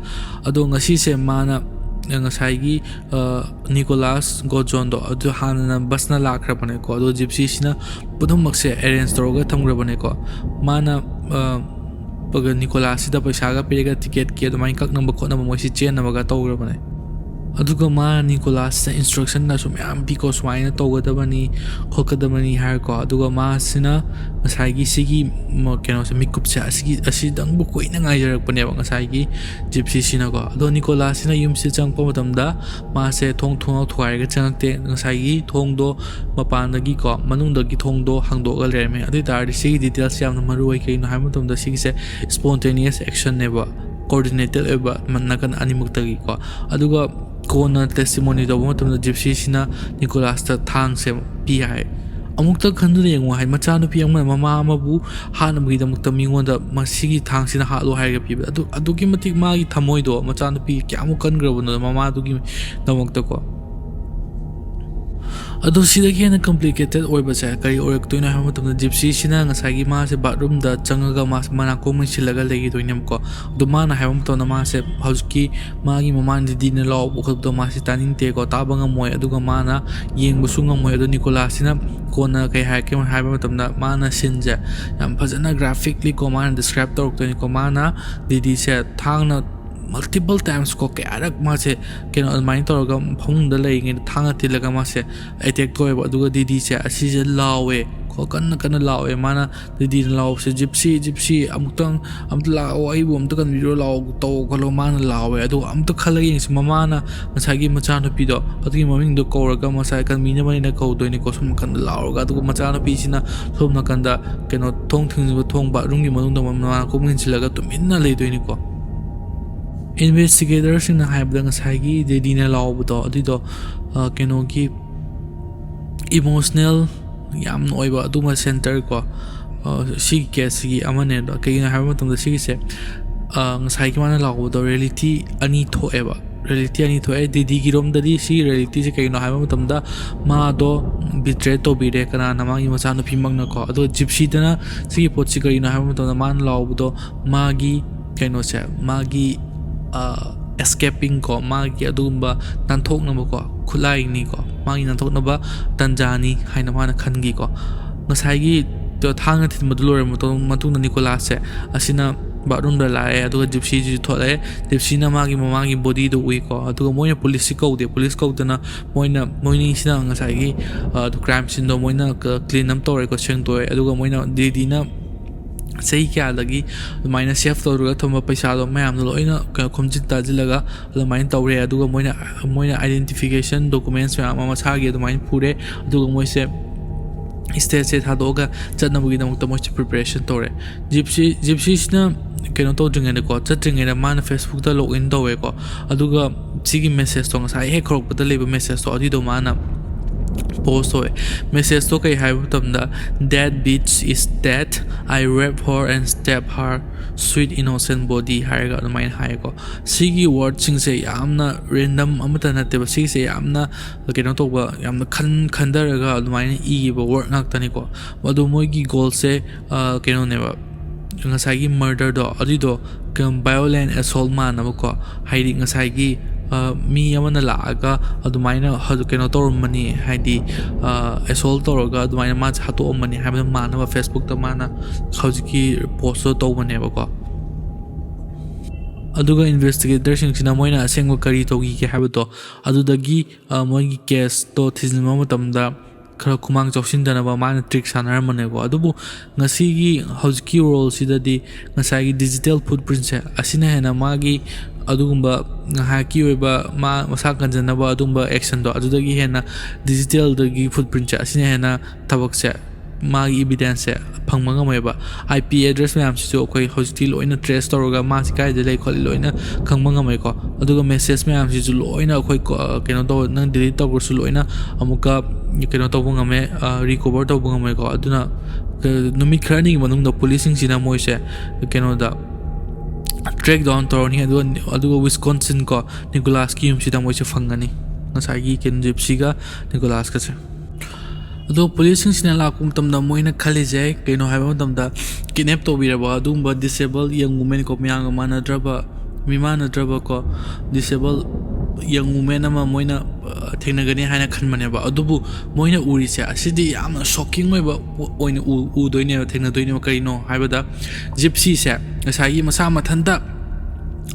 ꯑꯗꯣ ꯉꯁꯤꯁꯦ ꯃꯥꯅ ꯉꯁꯥꯏꯒꯤ, ꯑ, ꯅꯤꯀꯣꯂꯥꯁ ꯒꯣꯖꯣꯟꯗꯣ ꯑꯗꯨ ꯍꯥꯟꯅꯅ ꯕꯁꯅ ꯂꯥꯛꯈ꯭ꯔꯕꯅꯦꯀꯣ, ꯑꯗꯣ ꯖꯤꯞꯁꯤꯁꯤꯅ ꯄꯨꯝꯅꯃꯛꯁꯦ arrange ꯇꯧꯔꯒ ꯊꯝꯈ꯭ꯔꯕꯅꯦꯀꯣ꯫ ꯃꯥꯅ, ꯑ, ꯄꯒ-, ꯅꯤꯀꯣꯂꯥꯁꯁꯤꯗ ꯄꯩꯁꯥꯒ ꯄꯤꯔꯒ ticket ꯀꯤ ꯑꯗꯨꯃꯥꯏꯅ ꯀꯛꯅꯕ ꯈꯣꯠꯅꯕ ꯃꯣꯏꯁꯤ ꯆꯦꯟꯅꯕꯒ ꯇꯧꯈ꯭ꯔꯕꯅꯦ꯫ ꯑꯗꯨꯒ ꯃꯥ ꯅꯤꯀꯣꯂꯥꯁꯇ instructionꯒꯁꯨ ꯃꯌꯥꯝ ꯄꯤꯀꯣ, ꯁꯨꯃꯥꯏꯅ ꯇꯧꯒꯗꯕꯅꯤ ꯈꯣꯠꯀꯗꯕꯅꯤ ꯍꯥꯏꯔꯀꯣ꯫ ꯑꯗꯨꯒ ꯃꯥꯁꯤꯅ ꯉꯁꯥꯏꯒꯤ ꯁꯤꯒꯤ ꯃ-, ꯀꯩꯅꯣꯁꯦ, ꯃꯤꯀꯨꯞꯁꯦ ꯑꯁꯤꯒꯤ, ꯑꯁꯤꯗꯪꯕꯨ ꯀꯨꯏꯅ ꯉꯥꯏꯖꯔꯛꯄꯅꯦꯕ ꯉꯁꯥꯏꯒꯤ ꯖꯤꯞꯁꯤꯁꯤꯅꯀꯣ꯫ ꯑꯗꯣ ꯅꯤꯀꯣꯂꯥꯁꯁꯤꯅ ꯌꯨꯝꯁꯤꯗ ꯆꯪꯉꯛꯄ ꯃꯇꯝꯗ ꯃꯥꯁꯦ ꯊꯣꯡ ꯊꯣꯡꯅꯥꯎ ꯊꯨꯒꯥꯏꯔꯒ ꯆꯪꯉꯛꯇꯦ꯫ ꯉꯁꯥꯏꯒꯤ ꯊꯣꯡꯗꯣ ꯃꯄꯥꯟꯗꯒꯤꯀꯣ, ꯃꯅꯨꯡꯗꯒꯤ ꯊꯣꯡꯗꯣ ꯍꯥꯡꯗꯣꯛꯑꯒ ꯂꯩꯔꯝꯃꯦ꯫ ꯑꯗꯨ ꯑꯣꯏ ꯇꯥꯔꯗꯤ ꯁꯤꯒꯤ details ꯌꯥꯝꯅ ꯃꯔꯨ ꯑꯣꯏ꯫ ꯀꯩꯒꯤꯅꯣ ꯍꯥꯏꯕ ꯃꯇꯝꯗ ꯁꯤꯒꯤꯁꯦ spontaneous actionꯅꯦꯕ, coordinated ꯑꯣꯏꯕ ꯃ-, ꯅꯥꯀꯟ ꯑꯅꯤꯃꯛꯇꯒꯤꯀꯣ꯫ ꯑꯗꯨꯒ ꯀꯣꯟꯅ testimony ꯇꯧꯕ ꯃꯇꯝꯗ ꯖꯤꯞꯁꯤꯁꯤꯅ ꯅꯤꯀꯣꯂꯥꯁꯇ ꯊꯥꯡꯁꯦ ꯄꯤ ꯍꯥꯏ꯫ ꯑꯃꯨꯛꯇ ꯈꯟꯗꯨꯅ ꯌꯦꯡꯉꯨ ꯍꯥꯏ, ꯃꯆꯥꯅꯨꯄꯤ ꯑꯃꯅ ꯃꯃꯥ ꯑꯃꯕꯨ ꯍꯥꯠꯅꯕꯒꯤꯗꯃꯛꯇ ꯃꯤꯉꯣꯟꯗ ꯃꯁꯤꯒꯤ ꯊꯥꯡꯁꯤꯅ ꯍꯥꯠꯂꯣ ꯍꯥꯏꯔꯒ ꯄꯤꯕ꯫ ꯑꯗꯨ, ꯑꯗꯨꯛꯀꯤ ꯃꯇꯤꯛ ꯃꯥꯒꯤ ꯊꯃꯣꯏꯗꯣ, ꯃꯆꯥꯅꯨꯄꯤ ꯀꯌꯥꯃꯨꯛ ꯀꯟꯈ꯭ꯔꯕꯅꯣ ꯃꯃꯥꯗꯨꯒꯤꯗꯃꯛꯇꯀꯣ꯫ ꯑꯗꯣ ꯁꯤꯗꯒꯤ ꯍꯦꯟꯅ complicated ꯑꯣꯏꯕꯁꯦ ꯀꯔꯤ ꯑꯣꯏꯔꯛꯇꯣꯏꯅꯣ ꯍꯥꯏꯕ ꯃꯇꯝꯗ, ꯖꯤꯞꯁꯤꯁꯤꯅ ꯉꯁꯥꯏꯒꯤ ꯃꯥꯁꯦ ꯕꯥꯠꯔꯨꯝꯗ ꯆꯪꯉꯒ ꯃꯥꯁꯦ ꯃꯅꯥꯀꯣꯡ ꯃꯦꯟꯁꯤꯜꯂꯒ ꯂꯩꯈꯤꯗꯣꯏꯅꯦꯕꯀꯣ꯫ ꯑꯗꯣ ꯃꯥꯅ ꯍꯥꯏꯕ ꯃꯇꯝꯗ ꯃꯥꯁꯦ ꯍꯧꯖꯤꯛꯀꯤ ꯃꯥꯒꯤ ꯃꯃꯥꯅ ꯗꯤꯗꯤꯅ ꯂꯥꯎꯕ ꯈꯣꯠꯄꯗꯣ ꯃꯥꯁꯦ ꯇꯥꯅꯤꯡꯗꯦꯀꯣ, ꯇꯥꯕ ꯉꯝꯃꯣꯏ, ꯑꯗꯨꯒ ꯃꯥꯅ ꯌꯦꯡꯕꯁꯨ ꯉꯝꯃꯣꯏ꯫ ꯑꯗꯣ ꯅꯤꯀꯣꯂꯥꯁꯁꯤꯅ ꯀꯣꯟꯅ ꯀꯩ ꯍꯥꯏꯔꯛꯀꯦ ꯍꯥꯏꯕ ꯃꯇꯝꯗ, ꯃꯥꯅ ꯁꯤꯟꯁꯦ ꯌꯥꯝ ꯐꯖꯅ graphically ꯀꯣ ꯃꯥꯅ describe ꯇꯧꯔꯛꯇꯣꯏꯅꯤꯀꯣ꯫ ꯃꯥꯅ ꯗꯤꯗꯤꯁꯦ ꯊꯥꯡꯅ multiple times ꯀꯣ, ꯀꯌꯥꯔꯛ ꯃꯥꯁꯦ ꯀꯩꯅꯣ ꯑꯗꯨꯃꯥꯏꯅ ꯇꯧꯔꯒ ꯐꯃꯨꯡꯗ ꯂꯩꯔꯤꯉꯩꯗ ꯊꯥꯡꯅ ꯊꯤꯜꯂꯒ ꯃꯥꯁꯦ attack ꯇꯧꯋꯦꯕ꯫ ꯑꯗꯨꯒ ꯗꯤꯗꯤꯁꯦ ꯑꯁꯤꯁꯦ ꯂꯥꯎꯋꯦ ꯀꯣ, ꯀꯟꯅ ꯀꯟꯅ ꯂꯥꯎꯋꯦ꯫ ꯃꯥꯅ ꯗꯤꯗꯤꯅ ꯂꯥꯎꯕꯁꯦ, "ꯖꯤꯞꯁꯤ, ꯖꯤꯞꯁꯤ, ꯑꯃꯨꯛꯇꯪ ꯑꯝꯇ ꯂꯥꯛꯑꯣ, ꯑꯩꯕꯨ ꯑꯝꯇ ꯀꯟꯕꯤꯔꯣ, ꯂꯥꯛꯑꯣ, ꯇꯧ ꯈꯣꯠꯂꯣ", ꯃꯥꯅ ꯂꯥꯎꯋꯦ꯫ ꯑꯗꯨꯒ ꯑꯝꯇ ꯈꯜꯂꯒ ꯌꯦꯡꯁꯤ, ꯃꯃꯥꯅ ꯉꯁꯥꯏꯒꯤ ꯃꯆꯥꯅꯨꯄꯤꯗꯣ ꯑꯗꯨꯒꯤ ꯃꯃꯤꯡꯗꯣ ꯀꯧꯔꯒ ꯉꯁꯥꯏ ꯀꯟꯕꯤꯅꯕꯅꯤꯅ ꯀꯧꯗꯣꯏꯅꯤꯀꯣ, ꯁꯣꯝ ꯅꯥꯀꯟꯗ ꯂꯥꯎꯔꯒ꯫ ꯑꯗꯨꯒ ꯃꯆꯥꯅꯨꯄꯤꯁꯤꯅ ꯁꯣꯝ ꯅꯥꯀꯟꯗ ꯀꯩꯅꯣ ꯊꯣꯡ ꯊꯤꯡꯖꯤꯟꯕ, ꯊꯣꯡ ꯕꯥꯠꯔꯨꯝꯒꯤ ꯃꯅꯨꯡꯗ ꯃꯅꯥꯀꯣꯡ ꯃꯦꯟꯁꯤꯜꯂꯒ ꯇꯨꯃꯤꯟꯅ ꯂꯩꯗꯣꯏꯅꯤꯀꯣ꯫ Investigatorꯁꯤꯡꯅ ꯍꯥꯏꯕꯗ ꯉꯁꯥꯏꯒꯤ ꯗꯤꯗꯤꯅ ꯂꯥꯎꯕꯗꯣ ꯑꯗꯨꯏꯗꯣ, ꯑ, ꯀꯩꯅꯣꯒꯤ emotional ꯌꯥꯝꯅ ꯑꯣꯏꯕ ꯑꯗꯨꯒꯨꯝꯕ center ꯀꯣ, ꯑ, ꯁꯤꯒꯤ caseꯁꯤꯒꯤ ꯑꯃꯅꯦ꯫ ꯑꯗꯣ ꯀꯩꯒꯤꯅꯣ ꯍꯥꯏꯕ ꯃꯇꯝꯗ ꯁꯤꯒꯤꯁꯦ, ꯑ, ꯉꯁꯥꯏꯒꯤ ꯃꯥꯅ ꯂꯥꯎꯕꯗꯣ reality ꯑꯅꯤ ꯊꯣꯛꯑꯦꯕ꯫ Reality ꯑꯅꯤ ꯊꯣꯛꯑꯦ꯫ ꯗꯤꯗꯤꯒꯤꯔꯣꯝꯗꯗꯤ ꯁꯤ realityꯁꯦ ꯀꯩꯒꯤꯅꯣ ꯍꯥꯏꯕ ꯃꯇꯝꯗ ꯃꯥꯗꯣ betray ꯇꯧꯕꯤꯔꯦ, ꯀꯅꯥꯅ, ꯃꯥꯒꯤ ꯃꯆꯥꯅꯨꯄꯤꯃꯛꯅꯀꯣ꯫ ꯑꯗꯣ ꯖꯤꯞꯁꯤꯗꯅ ꯁꯤꯒꯤ ꯄꯣꯠꯁꯤ ꯀꯔꯤꯅꯣ ꯍꯥꯏꯕ ꯃꯇꯝꯗ ꯃꯥꯅ ꯂꯥꯎꯕꯗꯣ ꯃꯥꯒꯤ ꯀꯩꯅꯣꯁꯦ, ꯃꯥꯒꯤ, ꯑ, escaping ꯀꯣ, ꯃꯥꯒꯤ ꯑꯗꯨꯒꯨꯝꯕ ꯅꯥꯟꯊꯣꯛꯅꯕꯀꯣ ꯈꯨꯠꯂꯥꯏꯅꯤꯀꯣ, ꯃꯥꯒꯤ ꯅꯥꯟꯊꯣꯛꯅꯕ ꯇꯟꯖꯥꯅꯤ ꯍꯥꯏꯅ ꯃꯥꯅ ꯈꯟꯈꯤꯀꯣ꯫ ꯉꯁꯥꯏꯒꯤ ꯊꯥꯡꯅ ꯊꯤꯟꯕꯗꯨ ꯂꯣꯏꯔꯕ ꯃꯇꯨꯡ-, ꯃꯇꯨꯡꯗ ꯅꯤꯀꯣꯂꯥꯁꯁꯦ ꯑꯁꯤꯅ ꯕꯥꯠꯔꯨꯝꯗ ꯂꯥꯛꯑꯦ, ꯑꯗꯨꯒ ꯖꯤꯞꯁꯤꯁꯤꯁꯨ ꯊꯣꯛꯂꯛꯑꯦ꯫ ꯖꯤꯞꯁꯤꯅ ꯃꯥꯒꯤ ꯃꯃꯥꯒꯤ bodyꯗꯣ ꯎꯏꯀꯣ, ꯑꯗꯨꯒ ꯃꯣꯏꯅ ꯄꯨꯂꯤꯁꯁꯤ ꯀꯧꯗꯦ꯫ ꯄꯨꯂꯤꯁ ꯀꯧꯗꯅ ꯃꯣꯏꯅ, ꯃꯣꯏꯅꯤꯁꯤꯅ ꯉꯁꯥꯏꯒꯤ, ꯑ, crime sceneꯗꯣ ꯃꯣꯏꯅ ꯀ-, clean up ꯇꯧꯔꯦꯀꯣ, ꯁꯦꯡꯗꯣꯛꯑꯦ꯫ ꯑꯗꯨꯒ ꯃꯣꯏꯅ ꯗꯤꯗꯤꯅ ꯆꯍꯤ ꯀꯌꯥꯗꯒꯤ ꯑꯗꯨꯃꯥꯏꯅ save ꯇꯧꯔꯒ ꯊꯝꯕ ꯄꯩꯁꯥꯗꯣ ꯃꯌꯥꯝꯗꯣ ꯂꯣꯏꯅ ꯀꯩꯅꯣ ꯈꯣꯝꯖꯤꯟ ꯇꯥꯁꯤꯜꯂꯒ ꯑꯗꯨꯃꯥꯏꯅ ꯇꯧꯔꯦ꯫ ꯑꯗꯨꯒ ꯃꯣꯏꯅ, ꯃꯣꯏꯅ identification documents ꯃꯌꯥꯝ ꯑꯃ ꯃꯁꯥꯒꯤ ꯑꯗꯨꯃꯥꯏꯅ ꯄꯨꯔꯦ꯫ ꯑꯗꯨꯒ ꯃꯣꯏꯁꯦ stateꯁꯦ ꯊꯥꯗꯣꯛꯑꯒ ꯆꯠꯅꯕꯒꯤꯗꯃꯛꯇ ꯃꯣꯏꯁꯦ preparation ꯇꯧꯔꯦ꯫ ꯖꯤꯞꯁꯤ, ꯖꯤꯞꯁꯤꯁꯤꯅ ꯀꯩꯅꯣ ꯇꯧꯗ꯭ꯔꯤꯉꯩꯗꯀꯣ, ꯆꯠꯇ꯭ꯔꯤꯉꯩꯗ ꯃꯥꯅ Facebookꯇ log in ꯇꯧꯋꯦꯀꯣ꯫ ꯑꯗꯨꯒ ꯁꯤꯒꯤ messageꯇꯣ, ꯉꯁꯥꯏ ꯍꯦꯛ ꯍꯧꯔꯛꯄꯗ ꯂꯩꯕ messageꯇꯣ, ꯑꯗꯨꯏꯗꯣ ꯃꯥꯅ ꯄꯣꯁ ꯇꯧꯋꯦ꯫ ꯃꯦꯁꯦꯖꯇꯣ ꯀꯩ ꯍꯥꯏꯕ ꯃꯇꯝꯗ, "That bitch is dead, I rape her and stab her sweet innocent body" ꯍꯥꯏꯔꯒ ꯑꯗꯨꯃꯥꯏꯅ ꯍꯥꯏꯌꯦꯀꯣ꯫ ꯁꯤꯒꯤ ꯋꯥꯔꯗꯁꯤꯡꯁꯦ ꯌꯥꯝꯅ ꯔꯦꯟꯗꯝ ꯑꯃꯠꯇ ꯅꯠꯇꯦꯕ, ꯁꯤꯒꯤꯁꯦ ꯌꯥꯝꯅ ꯀꯩꯅꯣ ꯇꯧꯕ, ꯌꯥꯝꯅ ꯈꯟ ꯈꯟꯊꯔꯒ ꯑꯗꯨꯃꯥꯏꯅ ꯏꯕ ꯋꯥꯔꯗ ꯉꯥꯛꯇꯅꯤꯀꯣ꯫ ꯑꯗꯣ ꯃꯣꯏꯒꯤ ꯒꯣꯜꯁꯦ ꯀꯩꯅꯣꯅꯦꯕ, ꯉꯁꯥꯏꯒꯤ ꯃꯔꯗꯔꯗꯣ ꯑꯗꯨꯏꯗꯣ ꯚꯥꯏꯑꯣꯂꯦꯟ ꯑꯦꯁꯣꯜ ꯃꯥꯟꯅꯕꯀꯣ꯫ ꯍꯥꯏꯗꯤ ꯉꯁꯥꯏꯒꯤ ꯃꯤ ꯑꯃꯅ ꯂꯥꯛꯑꯒ ꯑꯗꯨꯃꯥꯏꯅ ꯀꯩꯅꯣ ꯇꯧꯔꯝꯕꯅꯤ, ꯍꯥꯏꯗꯤ ꯑꯦꯁꯣꯜ ꯇꯧꯔꯒ ꯑꯗꯨꯃꯥꯏꯅ ꯃꯥꯁꯦ ꯍꯥꯠꯇꯣꯛꯑꯝꯕꯅꯤ ꯍꯥꯏꯕꯗꯣ ꯃꯥꯟꯅꯕ ꯐꯦꯁꯕꯨꯛꯇ ꯃꯥꯅ ꯍꯧꯖꯤꯛꯀꯤ ꯄꯣꯁꯇꯣ ꯇꯧꯕꯅꯦꯕꯀꯣ꯫ ꯑꯗꯨꯒ ꯏꯟꯚꯦꯁꯇꯤꯒꯦꯇꯔꯁꯤꯡꯁꯤꯅ ꯃꯣꯏꯅ ꯑꯁꯦꯡꯕ ꯀꯔꯤ ꯇꯧꯈꯤꯒꯦ ꯍꯥꯏꯕꯗꯣ, ꯑꯗꯨꯗꯒꯤ ꯃꯣꯏꯒꯤ ꯀꯦꯁꯇꯣ ꯊꯤꯖꯤꯟꯕ ꯃꯇꯝꯗ ꯈꯔ ꯈꯨꯃꯥꯡ ꯆꯥꯎꯁꯤꯟꯗꯅꯕ ꯃꯥꯅ ꯇ꯭ꯔꯤꯛ ꯁꯥꯟꯅꯔꯝꯕꯅꯦꯀꯣ꯫ ꯑꯗꯨꯕꯨ ꯉꯁꯤꯒꯤ ꯍꯧꯖꯤꯛꯀꯤ ꯔꯣꯜꯁꯤꯗꯗꯤ ꯉꯁꯥꯏꯒꯤ ꯗꯤꯖꯤꯇꯦꯜ ꯐꯨꯠꯄ꯭ꯔꯤꯟꯁꯦ ꯑꯁꯤꯅ ꯍꯦꯟꯅ ꯃꯥꯒꯤ ꯑꯗꯨꯒꯨꯝꯕ ꯉꯥꯏꯍꯥꯛꯀꯤ ꯑꯣꯏꯕ ꯃꯥ ꯃꯁꯥ ꯀꯟꯖꯅꯕ ꯑꯗꯨꯒꯨꯝꯕ ꯑꯦꯛꯁꯟꯗꯣ ꯑꯗꯨꯗꯒꯤ ꯍꯦꯟꯅ ꯗꯤꯖꯤꯇꯦꯜꯗꯒꯤ ꯐꯨꯠꯄ꯭ꯔꯤꯟꯁꯦ ꯑꯁꯤꯅ ꯍꯦꯟꯅ ꯊꯕꯛꯁꯦ, ꯃꯥꯒꯤ ꯏꯕꯤꯗꯦꯟꯁꯁꯦ ꯐꯪꯕ ꯉꯝꯃꯣꯏꯕ꯫ ꯑꯥꯏ ꯄꯤ ꯑꯦꯗ꯭ꯔꯦꯁ ꯃꯌꯥꯝꯁꯤꯁꯨ ꯑꯩꯈꯣꯏ ꯍꯧꯖꯤꯛꯇꯤ ꯂꯣꯏꯅ ꯇ꯭ꯔꯦꯁ ꯇꯧꯔꯒ ꯃꯥꯁꯤ ꯀꯥꯏꯗ ꯂꯩ ꯈꯣꯠꯂꯤ ꯂꯣꯏꯅ ꯈꯪꯕ ꯉꯝꯃꯦꯀꯣ꯫ ꯑꯗꯨꯒ ꯃꯦꯁꯦꯖ ꯃꯌꯥꯝꯁꯤꯁꯨ ꯂꯣꯏꯅ ꯑꯩꯈꯣꯏ ꯀꯣ-, ꯀꯩꯅꯣ ꯇꯧ, ꯅꯪ ꯗꯤꯂꯤꯠ ꯇꯧꯈ꯭ꯔꯁꯨ ꯂꯣꯏꯅ ꯑꯃꯨꯛꯀ ꯀꯩꯅꯣ ꯇꯧꯕ ꯉꯝꯃꯦ, ꯔꯤꯀꯣꯚꯔ ꯇꯧꯕ ꯉꯝꯃꯦꯀꯣ꯫ ꯑꯗꯨꯅ ꯀ-, ꯅꯨꯃꯤꯠ ꯈꯔꯅꯤꯒꯤ ꯃꯅꯨꯡꯗ ꯄꯨꯂꯤꯁꯁꯤꯡꯁꯤꯅ ꯃꯣꯏꯁꯦ ꯀꯩꯅꯣꯗ ꯇ꯭ꯔꯦꯛ ꯗꯥꯎꯟ ꯇꯧꯔꯅꯤ꯫ ꯑꯗꯨꯒ, ꯑꯗꯨꯒ ꯋꯤꯁꯀꯣꯟꯁꯤꯟ ꯀꯣ, ꯅꯤꯀꯣꯂꯥꯁꯀꯤ ꯌꯨꯝꯁꯤꯗ ꯃꯣꯏꯁꯦ ꯐꯪꯒꯅꯤ, ꯉꯁꯥꯏꯒꯤ ꯀꯩꯅꯣ ꯖꯤꯞꯁꯤꯒ ꯅꯤꯀꯣꯂꯥꯁꯀꯁꯦ꯫ ꯑꯗꯣ ꯄꯨꯂꯤꯁꯁꯤꯡꯁꯤꯅ ꯂꯥꯛꯄ ꯃꯇꯝꯗ ꯃꯣꯏꯅ ꯈꯜꯂꯤꯁꯦ ꯀꯩꯅꯣ ꯍꯥꯏꯕ ꯃꯇꯝꯗ, ꯀꯤꯗꯅꯦꯞ ꯇꯧꯕꯤꯔꯕ ꯑꯗꯨꯒꯨꯝꯕ ꯗꯤꯁꯦꯕꯜ ꯌꯪ ꯋꯨꯃꯦꯟ ꯀꯣ, ꯃꯌꯥꯝꯒ ꯃꯥꯟꯅꯗ꯭ꯔꯕ, ꯃꯤꯃꯥꯟꯅꯗ꯭ꯔꯕ ꯀꯣ, ꯗꯤꯁꯦꯕꯜ ꯌꯪ ꯋꯨꯃꯦꯟ ꯑꯃ ꯃꯣꯏꯅ, ꯑ, ꯊꯦꯡꯅꯒꯅꯤ ꯍꯥꯏꯅ ꯈꯟꯕꯅꯦꯕ꯫ ꯑꯗꯨꯕꯨ ꯃꯣꯏꯅ ꯎꯔꯤꯁꯦ ꯑꯁꯤꯗꯤ ꯌꯥꯝꯅ ꯁꯣꯛꯀꯤꯡ ꯑꯣꯏꯕ ꯑꯣꯏꯅ ꯎ-, ꯎꯗꯣꯏꯅꯦꯕ, ꯊꯦꯡꯅꯗꯣꯏꯅꯦꯕ꯫ ꯀꯔꯤꯅꯣ ꯍꯥꯏꯕꯗ, ꯖꯤꯞꯁꯤꯁꯦ ꯉꯁꯥꯏꯒꯤ ꯃꯁꯥ ꯃꯊꯟꯇ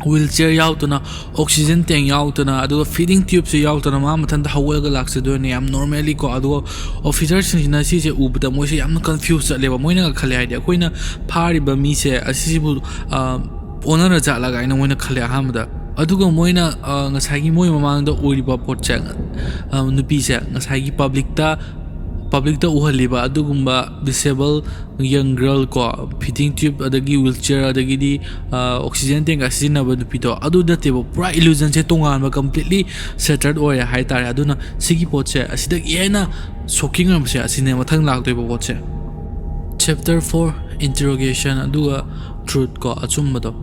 ꯋꯤꯜ ꯆꯤꯌꯔ ꯌꯥꯎꯗꯅ, ꯑꯣꯛꯁꯤꯖꯟ ꯇꯦꯡ ꯌꯥꯎꯗꯅ, ꯑꯗꯨꯒ ꯐꯤꯗꯤꯡ ꯇ꯭ꯌꯨꯕꯁꯦ ꯌꯥꯎꯗꯅ ꯃꯥ ꯃꯊꯟꯇ ꯍꯧꯒꯠꯂꯒ ꯂꯥꯛꯆꯗꯣꯏꯅꯦ, ꯌꯥꯝ ꯅꯣꯔꯃꯦꯜꯂꯤ ꯀꯣ꯫ ꯑꯗꯨꯒ ꯑꯣꯐꯤꯁꯔꯁꯤꯡꯁꯤꯅ ꯁꯤꯁꯦ ꯎꯕꯗ ꯃꯣꯏꯁꯦ ꯌꯥꯝꯅ ꯀꯟꯐ꯭ꯌꯨꯁ ꯆꯠꯂꯦꯕ꯫ ꯃꯣꯏꯅꯒ ꯈꯜꯂꯦ, ꯍꯥꯏꯗꯤ, ꯑꯩꯈꯣꯏꯅ ꯐꯥꯔꯤꯕ ꯃꯤꯁꯦ ꯑꯁꯤꯁꯤꯕꯨ, ꯑ, ꯑꯣꯟꯅꯔ ꯖꯥꯠꯂ ꯀꯥꯏꯅ ꯃꯣꯏꯅ ꯈꯜꯂꯦ ꯑꯍꯥꯟꯕꯗ꯫ ꯑꯗꯨꯒ ꯃꯣꯏꯅ, ꯑ, ꯉꯁꯥꯏꯒꯤ ꯃꯣꯏ ꯃꯃꯥꯡꯗ ꯎꯔꯤꯕ ꯄꯣꯠꯁꯦ, ꯑ, ꯅꯨꯄꯤꯁꯦ ꯉꯁꯥꯏꯒꯤ ꯄꯕ꯭ꯂꯤꯛꯇ ꯄꯕ꯭ꯂꯤꯛꯇ ꯎꯍꯜꯂꯤꯕ ꯑꯗꯨꯒꯨꯝꯕ disable young girl ꯀꯣ, feeding tube ꯑꯗꯒꯤ wheelchair ꯑꯗꯒꯤꯗꯤ ꯑꯣꯛꯁꯤꯖꯦꯟ ꯇꯦꯡꯀ ꯁꯤꯖꯤꯟꯅꯕ ꯅꯨꯄꯤꯗꯣ ꯑꯗꯨ ꯅꯠꯇꯦꯕ꯫ ꯄꯨꯔꯥ illusionꯁꯦ ꯇꯣꯉꯥꯟꯕ, completely shattered ꯑꯣꯏꯔꯦ ꯍꯥꯏꯇꯥꯔꯦ꯫ ꯑꯗꯨꯅ ꯁꯤꯒꯤ ꯄꯣꯠꯁꯦ ꯑꯁꯤꯗꯒꯤ ꯍꯦꯟꯅ shocking ꯑꯣꯏꯕꯁꯦ ꯑꯁꯤꯅꯦ ꯃꯊꯪ ꯂꯥꯛꯇꯣꯏꯕ ꯄꯣꯠꯁꯦ꯫ Chapter four, interrogation ꯑꯗꯨꯒ truth ꯀꯣ, ꯑꯆꯨꯝꯕꯗꯣ꯫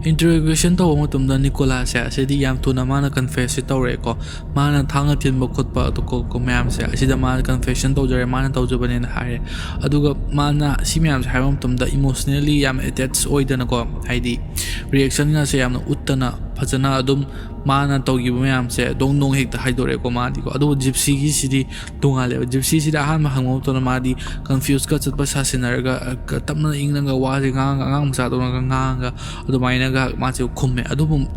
Interrogation ꯇꯧꯕ ꯃꯇꯝꯗ ꯅꯤꯀꯣꯂꯥꯁꯁꯦ ꯑꯁꯤꯗꯤ ꯌꯥꯝ ꯊꯨꯅ ꯃꯥꯅ confessꯁꯦ ꯇꯧꯔꯛꯑꯦꯀꯣ꯫ ꯃꯥꯅ ꯊꯥꯡꯅ ꯊꯤꯟꯕ ꯈꯣꯠꯄ ꯑꯗꯨ ꯀꯣ, ꯀꯣ ꯃꯌꯥꯝꯁꯦ ꯑꯁꯤꯗ ꯃꯥꯅ confession ꯇꯧꯖꯔꯦ, ꯃꯥꯅ ꯇꯧꯖꯕꯅꯦꯅ ꯍꯥꯏꯔꯦ꯫ ꯑꯗꯨꯒ ꯃꯥꯅ ꯁꯤ ꯃꯌꯥꯝꯁꯦ ꯍꯥꯏꯕ ꯃꯇꯝꯗ emotionally ꯌꯥꯝꯅ attach ꯑꯣꯏꯗꯅꯀꯣ, ꯍꯥꯏꯗꯤ reactionꯒꯁꯦ ꯌꯥꯝꯅ ꯎꯠꯇꯅ ꯐꯖꯅ ꯑꯗꯨꯝ ꯃꯥꯅ ꯇꯧꯈꯤꯕ ꯃꯌꯥꯝꯁꯦ ꯗꯣꯡ ꯗꯣꯡ ꯍꯦꯛꯇ ꯍꯥꯏꯗꯣꯔꯛꯑꯦꯀꯣ ꯃꯥꯗꯤꯀꯣ꯫ ꯑꯗꯨꯕꯨ ꯖꯤꯞꯁꯤꯒꯤꯁꯤꯗꯤ ꯇꯣꯉꯥꯜꯂꯦꯕ꯫ ꯖꯤꯞꯁꯤꯁꯤꯗ ꯑꯍꯥꯟꯕ ꯍꯪꯕ ꯃꯇꯝꯗ ꯃꯥꯗꯤ confuseꯀ ꯆꯠꯄ ꯁꯥꯁꯤꯟꯅꯔꯒ, ꯑ, ꯀ-, ꯇꯞꯅ ꯏꯪꯅꯒ ꯋꯥꯁꯦ ꯉꯥꯡꯉꯒ, ꯑꯉꯥꯡ ꯃꯆꯥꯗꯧꯅꯒ ꯉꯥꯡꯉꯒ ꯑꯗꯨꯃꯥꯏꯅꯒ ꯃꯥꯁꯦ ꯈꯨꯝꯃꯦ꯫ ꯑꯗꯨꯕꯨ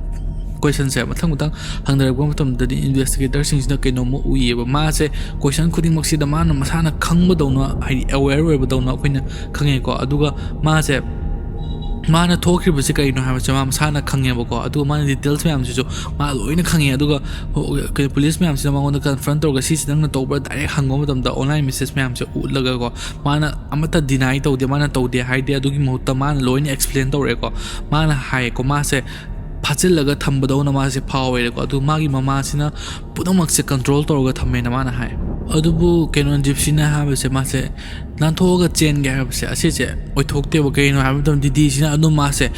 questionꯁꯦ ꯃꯊꯪ ꯃꯊꯪ ꯍꯪꯅꯔꯛꯄ ꯃꯇꯝꯗꯗꯤ investigatorꯁꯤꯡꯁꯤꯅ ꯀꯩꯅꯣꯝꯃ ꯎꯏꯌꯦꯕ꯫ ꯃꯥꯁꯦ question ꯈꯨꯗꯤꯡꯃꯛꯁꯤꯗ ꯃꯥꯅ ꯃꯁꯥꯅ ꯈꯪꯕꯗꯧꯅ, ꯍꯥꯏꯗꯤ aware ꯑꯣꯏꯕꯗꯧꯅ ꯑꯩꯈꯣꯏꯅ ꯈꯪꯉꯦꯀꯣ꯫ ꯑꯗꯨꯒ ꯃꯥꯁꯦ, ꯃꯥꯅ ꯊꯣꯛꯈ꯭ꯔꯤꯕꯁꯦ ꯀꯩꯅꯣ ꯍꯥꯏꯕꯁꯦ ꯃꯥ ꯃꯁꯥꯅ ꯈꯪꯉꯦꯕꯀꯣ꯫ ꯑꯗꯨꯒ ꯃꯥꯅ details ꯃꯌꯥꯝꯁꯤꯁꯨ ꯃꯥ ꯂꯣꯏꯅ ꯈꯪꯉꯦ꯫ ꯑꯗꯨꯒ ꯍꯣ-, ꯀꯩꯅꯣ, police ꯃꯌꯥꯝꯁꯤꯅ ꯃꯉꯣꯟꯗ confront ꯇꯧꯔꯒ "ꯁꯤꯁꯤ ꯅꯪꯅ ꯇꯧꯕ꯭ꯔꯥ?" direct ꯍꯪꯕ ꯃꯇꯝꯗ online message ꯃꯌꯥꯝꯁꯦ ꯎꯠꯂꯒꯀꯣ, ꯃꯥꯅ ꯑꯃꯠꯇ deny ꯇꯧꯗꯦ, ꯃꯥꯅ ꯇꯧꯗꯦ ꯍꯥꯏꯗꯦ꯫ ꯑꯗꯨꯒꯤ ꯃꯍꯨꯠꯇ ꯃꯥꯅ ꯂꯣꯏꯅ explain ꯇꯧꯔꯛꯑꯦꯀꯣ꯫ ꯃꯥꯅ ꯍꯥꯏꯌꯦꯀꯣ, ꯃꯥꯁꯦ ꯐꯥꯖꯤꯜꯂꯒ ꯊꯝꯕꯗꯧꯅ ꯃꯥꯁꯦ ꯐꯥꯎꯋꯦꯀꯣ꯫ ꯑꯗꯨ ꯃꯥꯒꯤ ꯃꯃꯥꯁꯤꯅ ꯄꯨꯝꯅꯃꯛꯁꯦ control ꯇꯧꯔꯒ ꯊꯝꯃꯦꯅ ꯃꯥꯅ ꯍꯥꯏ꯫ ꯑꯗꯨꯕꯨ ꯀꯩꯅꯣ, ꯖꯤꯞꯁꯤꯅ ꯍꯥꯏꯕꯁꯦ ꯃꯥꯁꯦ ꯅꯥꯟꯊꯣꯛꯑꯒ ꯆꯦꯟꯒꯦ ꯍꯥꯏꯕꯁꯦ ꯑꯁꯤꯁꯦ ꯑꯣꯏꯊꯣꯛꯇꯦꯕ꯫ ꯀꯩꯒꯤꯅꯣ ꯍꯥꯏꯕ ꯃꯇꯝꯗ ꯗꯤꯗꯤꯁꯤꯅ ꯑꯗꯨꯝ ꯃꯥꯁꯦ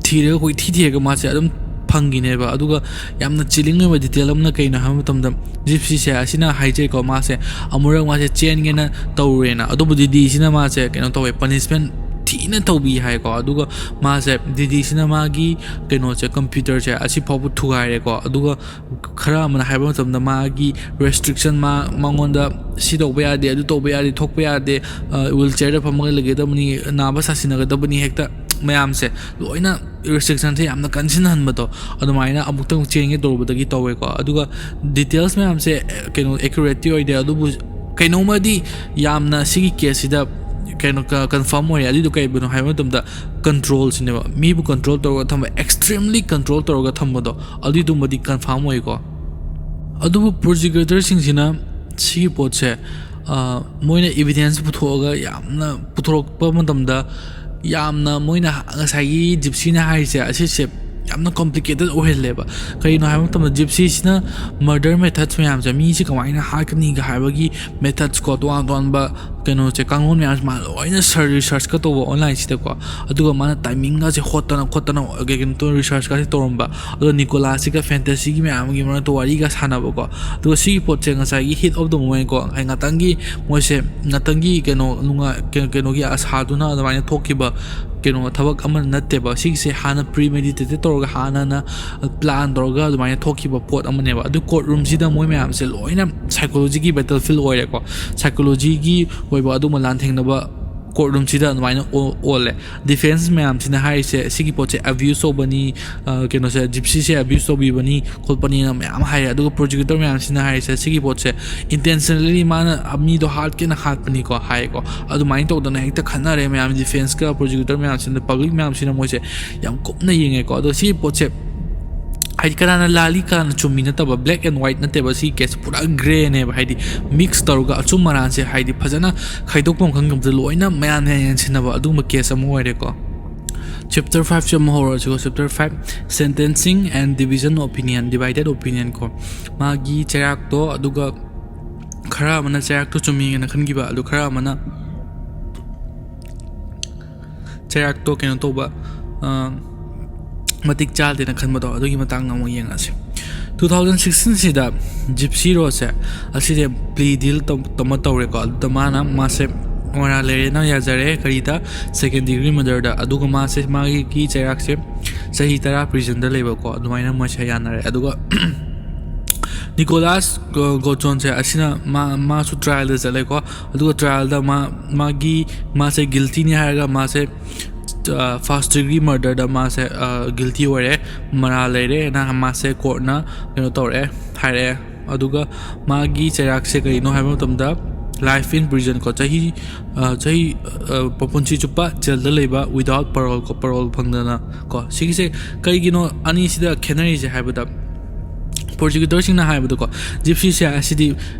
ꯊꯤꯔꯒ, ꯀꯣꯏꯊꯤ ꯊꯤꯔꯒ ꯃꯥꯁꯦ ꯑꯗꯨꯝ ꯐꯪꯈꯤꯅꯦꯕ꯫ ꯑꯗꯨꯒ ꯌꯥꯝꯅ chilling ꯑꯣꯏꯕ detail ꯑꯃꯅ ꯀꯩꯅꯣ ꯍꯥꯏꯕ ꯃꯇꯝꯗ, ꯖꯤꯞꯁꯤꯁꯦ ꯑꯁꯤꯅ ꯍꯥꯏꯖꯩꯀꯣ, ꯃꯥꯁꯦ ꯑꯃꯨꯔꯛ ꯃꯥꯁꯦ ꯆꯦꯟꯒꯦꯅ ꯇꯧꯔꯦꯅ, ꯑꯗꯨꯕꯨ ꯗꯤꯗꯤꯁꯤꯅ ꯃꯥꯁꯦ ꯀꯩꯅꯣ ꯇꯧꯋꯦ, punishment ꯊꯤꯅ ꯇꯧꯕꯤ ꯍꯥꯏꯀꯣ꯫ ꯑꯗꯨꯒ ꯃꯥꯁꯦ, ꯗꯤꯗꯤꯁꯤꯅ ꯃꯥꯒꯤ ꯀꯩꯅꯣꯁꯦ, computerꯁꯦ ꯑꯁꯤ ꯐꯥꯎꯕ ꯊꯨꯒꯥꯏꯔꯦꯀꯣ꯫ ꯑꯗꯨꯒ ꯈꯔ ꯑꯃꯅ ꯍꯥꯏꯕ ꯃꯇꯝꯗ ꯃꯥꯒꯤ restriction, ꯃꯥ, ꯃꯉꯣꯟꯗ ꯁꯤ ꯇꯧꯕ ꯌꯥꯗꯦ, ꯑꯗꯨ ꯇꯧꯕ ꯌꯥꯗꯦ, ꯊꯣꯛꯄ ꯌꯥꯗꯦ, ꯑ, wheelchairꯗ ꯐꯝꯃꯒ ꯂꯩꯒꯗꯕꯅꯤ, ꯅꯥꯕ ꯁꯥꯁꯤꯟꯅꯒꯗꯕꯅꯤ, ꯍꯦꯛꯇ ꯃꯌꯥꯝꯁꯦ ꯂꯣꯏꯅ restrictionꯁꯦ ꯌꯥꯝꯅ ꯀꯟꯁꯤꯟꯍꯟꯕꯗꯣ, ꯑꯗꯨꯃꯥꯏꯅ ꯑꯃꯨꯛꯇꯪ ꯆꯦꯟꯒꯦ ꯇꯧꯔꯨꯕꯗꯒꯤ ꯇꯧꯋꯦꯀꯣ꯫ ꯑꯗꯨꯒ details ꯃꯌꯥꯝꯁꯦ, ꯑ, ꯀꯩꯅꯣ, accurateꯗꯤ ꯑꯣꯏꯗꯦ, ꯑꯗꯨꯕꯨ ꯀꯩꯅꯣꯝꯃꯗꯤ ꯌꯥꯝꯅ ꯁꯤꯒꯤ caseꯁꯤꯗ ꯀꯩꯅꯣ, ꯀ-, confirm ꯑꯣꯏꯔꯦ꯫ ꯑꯗꯨꯏꯗꯣ ꯀꯩꯕꯨꯅꯣ ꯍꯥꯏꯕ ꯃꯇꯝꯗ, controlꯁꯤꯅꯦꯕ꯫ ꯃꯤꯕꯨ control ꯇꯧꯔꯒ ꯊꯝꯕ, extremely control ꯇꯧꯔꯒ ꯊꯝꯕꯗꯣ, ꯑꯗꯨꯏꯗꯨꯃꯗꯤ confirm ꯑꯣꯏꯀꯣ꯫ ꯑꯗꯨꯕꯨ prosecutorꯁꯤꯡꯁꯤꯅ ꯁꯤꯒꯤ ꯄꯣꯠꯁꯦ ꯃꯣꯏꯅ ꯏꯕꯤꯗꯦꯟꯁ ꯄꯨꯊꯣꯛꯑꯒ ꯌꯥꯝꯅ ꯄꯨꯊꯣꯔꯛꯄ ꯃꯇꯝꯗ ꯌꯥꯝꯅ ꯃꯣꯏꯅ ꯉꯁꯥꯏꯒꯤ ꯖꯤꯞꯁꯤꯅ ꯍꯥꯏꯔꯤꯁꯦ ꯑꯁꯤꯁꯦ ꯌꯥꯝꯅ ꯀꯣꯝꯄ꯭ꯂꯤꯀꯦꯇꯦꯠ ꯑꯣꯏꯍꯜꯂꯦꯕ꯫ ꯀꯔꯤꯅꯣ ꯍꯥꯏꯕ ꯃꯇꯝꯗ ꯖꯤꯞꯁꯤꯁꯤꯅ ꯃꯔꯗꯔ ꯃꯦꯊꯠꯁ ꯃꯌꯥꯝꯁꯦ, ꯃꯤꯁꯦ ꯀꯃꯥꯏꯅ ꯍꯥꯠꯀꯅꯤꯒ ꯍꯥꯏꯕꯒꯤ ꯃꯦꯊꯠꯁꯀꯣ, ꯇꯣꯉꯥꯟ ꯇꯣꯉꯥꯟꯕ ꯀꯩꯅꯣꯁꯦ, ꯀꯥꯡꯂꯣꯟ ꯃꯌꯥꯝꯁꯦ ꯃꯥ ꯂꯣꯏꯅ ꯁꯔ ꯔꯤꯁꯔꯁꯀ ꯇꯧꯕ ꯑꯣꯟꯂꯥꯏꯟꯁꯤꯗꯀꯣ꯫ ꯑꯗꯨꯒ ꯃꯥꯅ ꯇꯥꯏꯃꯤꯡꯒꯁꯦ ꯍꯣꯠꯇꯅ ꯈꯣꯠꯇꯅ ꯀꯩꯅꯣ ꯇꯧꯔ ꯔꯤꯁꯔꯁꯀꯁꯦ ꯇꯧꯔꯝꯕ꯫ ꯑꯗꯣ ꯅꯤꯀꯣꯂꯥꯁꯁꯤꯒ ꯐꯦꯟꯇꯁꯤꯒꯤ ꯃꯌꯥꯝꯒꯤ ꯃꯔꯛꯇ ꯋꯥꯔꯤꯒ ꯁꯥꯟꯅꯕꯀꯣ꯫ ꯑꯗꯨꯒ ꯁꯤꯒꯤ ꯄꯣꯠꯁꯦ ꯉꯁꯥꯏꯒꯤ heat of the moment ꯀꯣ, ꯉꯁꯥꯏ ꯉꯥꯛꯇꯪꯒꯤ ꯃꯣꯏꯁꯦ ꯉꯥꯛꯇꯪꯒꯤ ꯀꯩꯅꯣ ꯅꯨꯡꯉꯥꯏ ꯀꯩꯅꯣ- ꯀꯩꯅꯣꯒꯤ ꯑꯁꯥꯗꯨꯅ ꯑꯗꯨꯃꯥꯏꯅ ꯊꯣꯛꯈꯤꯕ ꯀꯩꯅꯣ ꯊꯕꯛ ꯑꯃ ꯅꯠꯇꯦꯕ꯫ ꯁꯤꯒꯤꯁꯦ ꯍꯥꯟꯅ ꯄ꯭ꯔꯤ ꯃꯦꯗꯤꯇꯦꯇꯦꯠ ꯇꯧꯔꯒ ꯍꯥꯟꯅꯅ ꯄ꯭ꯂꯥꯟ ꯇꯧꯔꯒ ꯑꯗꯨꯃꯥꯏꯅ ꯊꯣꯛꯈꯤꯕ ꯄꯣꯠ ꯑꯃꯅꯦꯕ꯫ ꯑꯗꯨ ꯀꯣꯔꯠ ꯔꯨꯝꯁꯤꯗ ꯃꯣꯏ ꯃꯌꯥꯝꯁꯦ ꯂꯣꯏꯅ ꯁꯥꯏꯀꯣꯂꯣꯖꯤꯒꯤ ꯕꯦꯇꯜ ꯐꯤꯜ ꯑꯣꯏꯔꯦꯀꯣ꯫ ꯁꯥꯏꯀꯣꯂꯣꯖꯤꯒꯤ ꯑꯣꯏꯕ ꯑꯗꯨꯒꯨꯝꯕ ꯂꯥꯟꯊꯦꯡꯅꯕ ꯀꯣꯔꯠ ꯔꯨꯝꯁꯤꯗ ꯑꯗꯨꯃꯥꯏꯅ ꯑꯣ- ꯑꯣꯜꯂꯦ꯫ ꯗꯤꯐꯦꯟꯁ ꯃꯌꯥꯝꯁꯤꯅ ꯍꯥꯏꯔꯤꯁꯦ ꯁꯤꯒꯤ ꯄꯣꯠꯁꯦ ꯑꯕ꯭ꯌꯨꯁ ꯇꯧꯕꯅꯤ, ꯑ, ꯀꯩꯅꯣꯁꯦ, ꯖꯤꯞꯁꯤꯁꯦ ꯑꯕ꯭ꯌꯨꯁ ꯇꯧꯕꯤꯕꯅꯤ ꯈꯣꯠꯄꯅꯤꯅ ꯃꯌꯥꯝ ꯍꯥꯏꯔꯦ꯫ ꯑꯗꯨꯒ ꯄ꯭ꯔꯣꯁꯤꯀ꯭ꯌꯨꯇꯔ ꯃꯌꯥꯝꯁꯤꯅ ꯍꯥꯏꯔꯤꯁꯦ ꯁꯤꯒꯤ ꯄꯣꯠꯁꯦ ꯏꯟꯇꯦꯟꯁꯅꯦꯜꯂꯤ ꯃꯥꯅ ꯃꯤꯗꯣ ꯍꯥꯠꯀꯦꯅ ꯍꯥꯠꯄꯅꯤꯀꯣ ꯍꯥꯏꯌꯦꯀꯣ꯫ ꯑꯗꯨꯃꯥꯏꯅ ꯇꯧꯗꯅ ꯍꯦꯛꯇ ꯈꯠꯅꯔꯦ ꯃꯌꯥꯝ, ꯗꯤꯐꯦꯟꯁꯀ ꯄ꯭ꯔꯣꯁꯤꯀ꯭ꯌꯨꯇꯔ ꯃꯌꯥꯝꯁꯤꯅ, ꯄꯕ꯭ꯂꯤꯛ ꯃꯌꯥꯝꯁꯤꯅ ꯃꯣꯏꯁꯦ ꯌꯥꯝ ꯀꯨꯞꯅ ꯌꯦꯡꯉꯦꯀꯣ꯫ ꯑꯗꯣ ꯁꯤꯒꯤ ꯄꯣꯠꯁꯦ ꯍꯥꯏꯗꯤ ꯀꯅꯥꯅ ꯂꯥꯜꯂꯤ ꯀꯅꯥꯅ ꯆꯨꯝꯃꯤ ꯅꯠꯇꯕ, ꯕ꯭ꯂꯦꯛ ꯑꯦꯟ ꯋꯥꯏꯠ ꯅꯠꯇꯦꯕ꯫ ꯁꯤ ꯀꯦꯁ ꯄꯨꯔꯥ ꯒ꯭ꯔꯦꯅꯦꯕ, ꯍꯥꯏꯗꯤ ꯃꯤꯛꯁ ꯇꯧꯔꯒ ꯑꯆꯨꯝ ꯑꯔꯥꯟꯁꯦ ꯍꯥꯏꯗꯤ ꯐꯖꯅ ꯈꯥꯏꯗꯣꯛꯐꯝ ꯈꯪꯗꯕꯗ ꯂꯣꯏꯅ ꯃꯌꯥꯝ ꯃꯌꯥꯝ ꯌꯥꯟꯁꯤꯟꯅꯕ ꯑꯗꯨꯒꯨꯝꯕ ꯀꯦꯁ ꯑꯃ ꯑꯣꯏꯔꯦꯀꯣ꯫ ꯆꯦꯞꯇꯔ ꯐꯥꯏꯚꯁꯦ ꯑꯃꯨꯛ ꯍꯧꯔꯁꯤꯀꯣ꯫ Chapter five, sentencing and division opinion, divided opinion ꯀꯣ꯫ ꯃꯥꯒꯤ ꯆꯩꯔꯥꯛꯇꯣ, ꯑꯗꯨꯒ ꯈꯔ ꯑꯃꯅ ꯆꯩꯔꯥꯛꯇꯣ ꯆꯨꯝꯃꯤꯅ ꯈꯟꯈꯤꯕ, ꯑꯗꯨ ꯈꯔ ꯑꯃꯅ ꯆꯩꯔꯥꯛꯇꯣ ꯀꯩꯅꯣ ꯇꯧꯕ, ꯑ, ꯃꯇꯤꯛ ꯆꯥꯗꯦꯅ ꯈꯟꯕꯗꯣ, ꯑꯗꯨꯒꯤ ꯃꯇꯥꯡꯗ ꯑꯃꯨꯛ ꯌꯦꯡꯉꯁꯤ꯫ Two thousand sixteenꯁꯤꯗ ꯖꯤꯞꯁꯤ ꯔꯣꯁꯁꯦ ꯑꯁꯤꯁꯦ ꯄ꯭ꯂꯤ ꯗꯤꯜ ꯑꯃ ꯇꯧꯔꯦꯀꯣ꯫ ꯑꯗꯨꯗ ꯃꯥꯅ, ꯃꯥꯁꯦ ꯃꯔꯥꯜ ꯂꯩꯔꯦꯅ ꯌꯥꯖꯔꯦ꯫ ꯀꯔꯤꯗ? Second degree murderꯗ꯫ ꯑꯗꯨꯒ ꯃꯥꯁꯦ, ꯃꯥꯒꯤ ꯆꯩꯔꯥꯛꯁꯦ ꯆꯍꯤ ꯇꯔꯥ ꯄ꯭ꯔꯤꯖꯟꯗ ꯂꯩꯕꯀꯣ꯫ ꯑꯗꯨꯃꯥꯏꯅ ꯃꯣꯏꯁꯦ ꯌꯥꯅꯔꯦ꯫ ꯑꯗꯨꯒ ꯅꯤꯀꯣꯂꯥꯁ ꯒꯣ- ꯒꯣꯆꯣꯟꯁꯦ ꯑꯁꯤꯅ ꯃꯥ- ꯃꯥꯁꯨ ꯇ꯭ꯔꯥꯏꯌꯦꯜꯗ ꯆꯠꯂꯦꯀꯣ꯫ ꯑꯗꯨꯒ ꯇ꯭ꯔꯥꯏꯌꯦꯜꯗ ꯃꯥ- ꯃꯥꯒꯤ ꯃꯥꯁꯦ ꯒꯤꯜꯇꯤꯅꯤ ꯍꯥꯏꯔꯒ ꯃꯥꯁꯦ, ꯑ, ꯐꯥꯔꯁ ꯗꯤꯒ꯭ꯔꯤ ꯃꯔꯗꯔꯗ ꯃꯥꯁꯦ, ꯑ, ꯒꯤꯜꯇꯤ ꯑꯣꯏꯔꯦ, ꯃꯔꯥꯜ ꯂꯩꯔꯦꯅ ꯃꯥꯁꯦ ꯀꯣꯔꯠꯅ ꯀꯩꯅꯣ ꯇꯧꯔꯛꯑꯦ, ꯍꯥꯏꯔꯛꯑꯦ꯫ ꯑꯗꯨꯒ ꯃꯥꯒꯤ ꯆꯩꯔꯥꯛꯁꯦ ꯀꯔꯤꯅꯣ ꯍꯥꯏꯕ ꯃꯇꯝꯗ life in prison ꯀꯣ, ꯆꯍꯤ, ꯑ, ꯆꯍꯤ, ꯑ, ꯃꯄꯨꯟꯁꯤ ꯆꯨꯞꯄ ꯖꯦꯜꯗ ꯂꯩꯕ without parole ꯀꯣ, ꯄꯔꯣꯜ ꯐꯪꯗꯅ ꯀꯣ꯫ ꯁꯤꯒꯤꯁꯦ ꯀꯔꯤꯒꯤꯅꯣ ꯑꯅꯤꯁꯤꯗ ꯈꯦꯠꯅꯔꯤꯁꯦ ꯍꯥꯏꯕꯗ, ꯄ꯭ꯔꯣꯁꯤꯀ꯭ꯌꯨꯇꯔꯁꯤꯡꯅ ꯍꯥꯏꯕꯗꯀꯣ, ꯖꯤꯞꯁꯤꯁꯦ ꯑꯁꯤꯗꯤ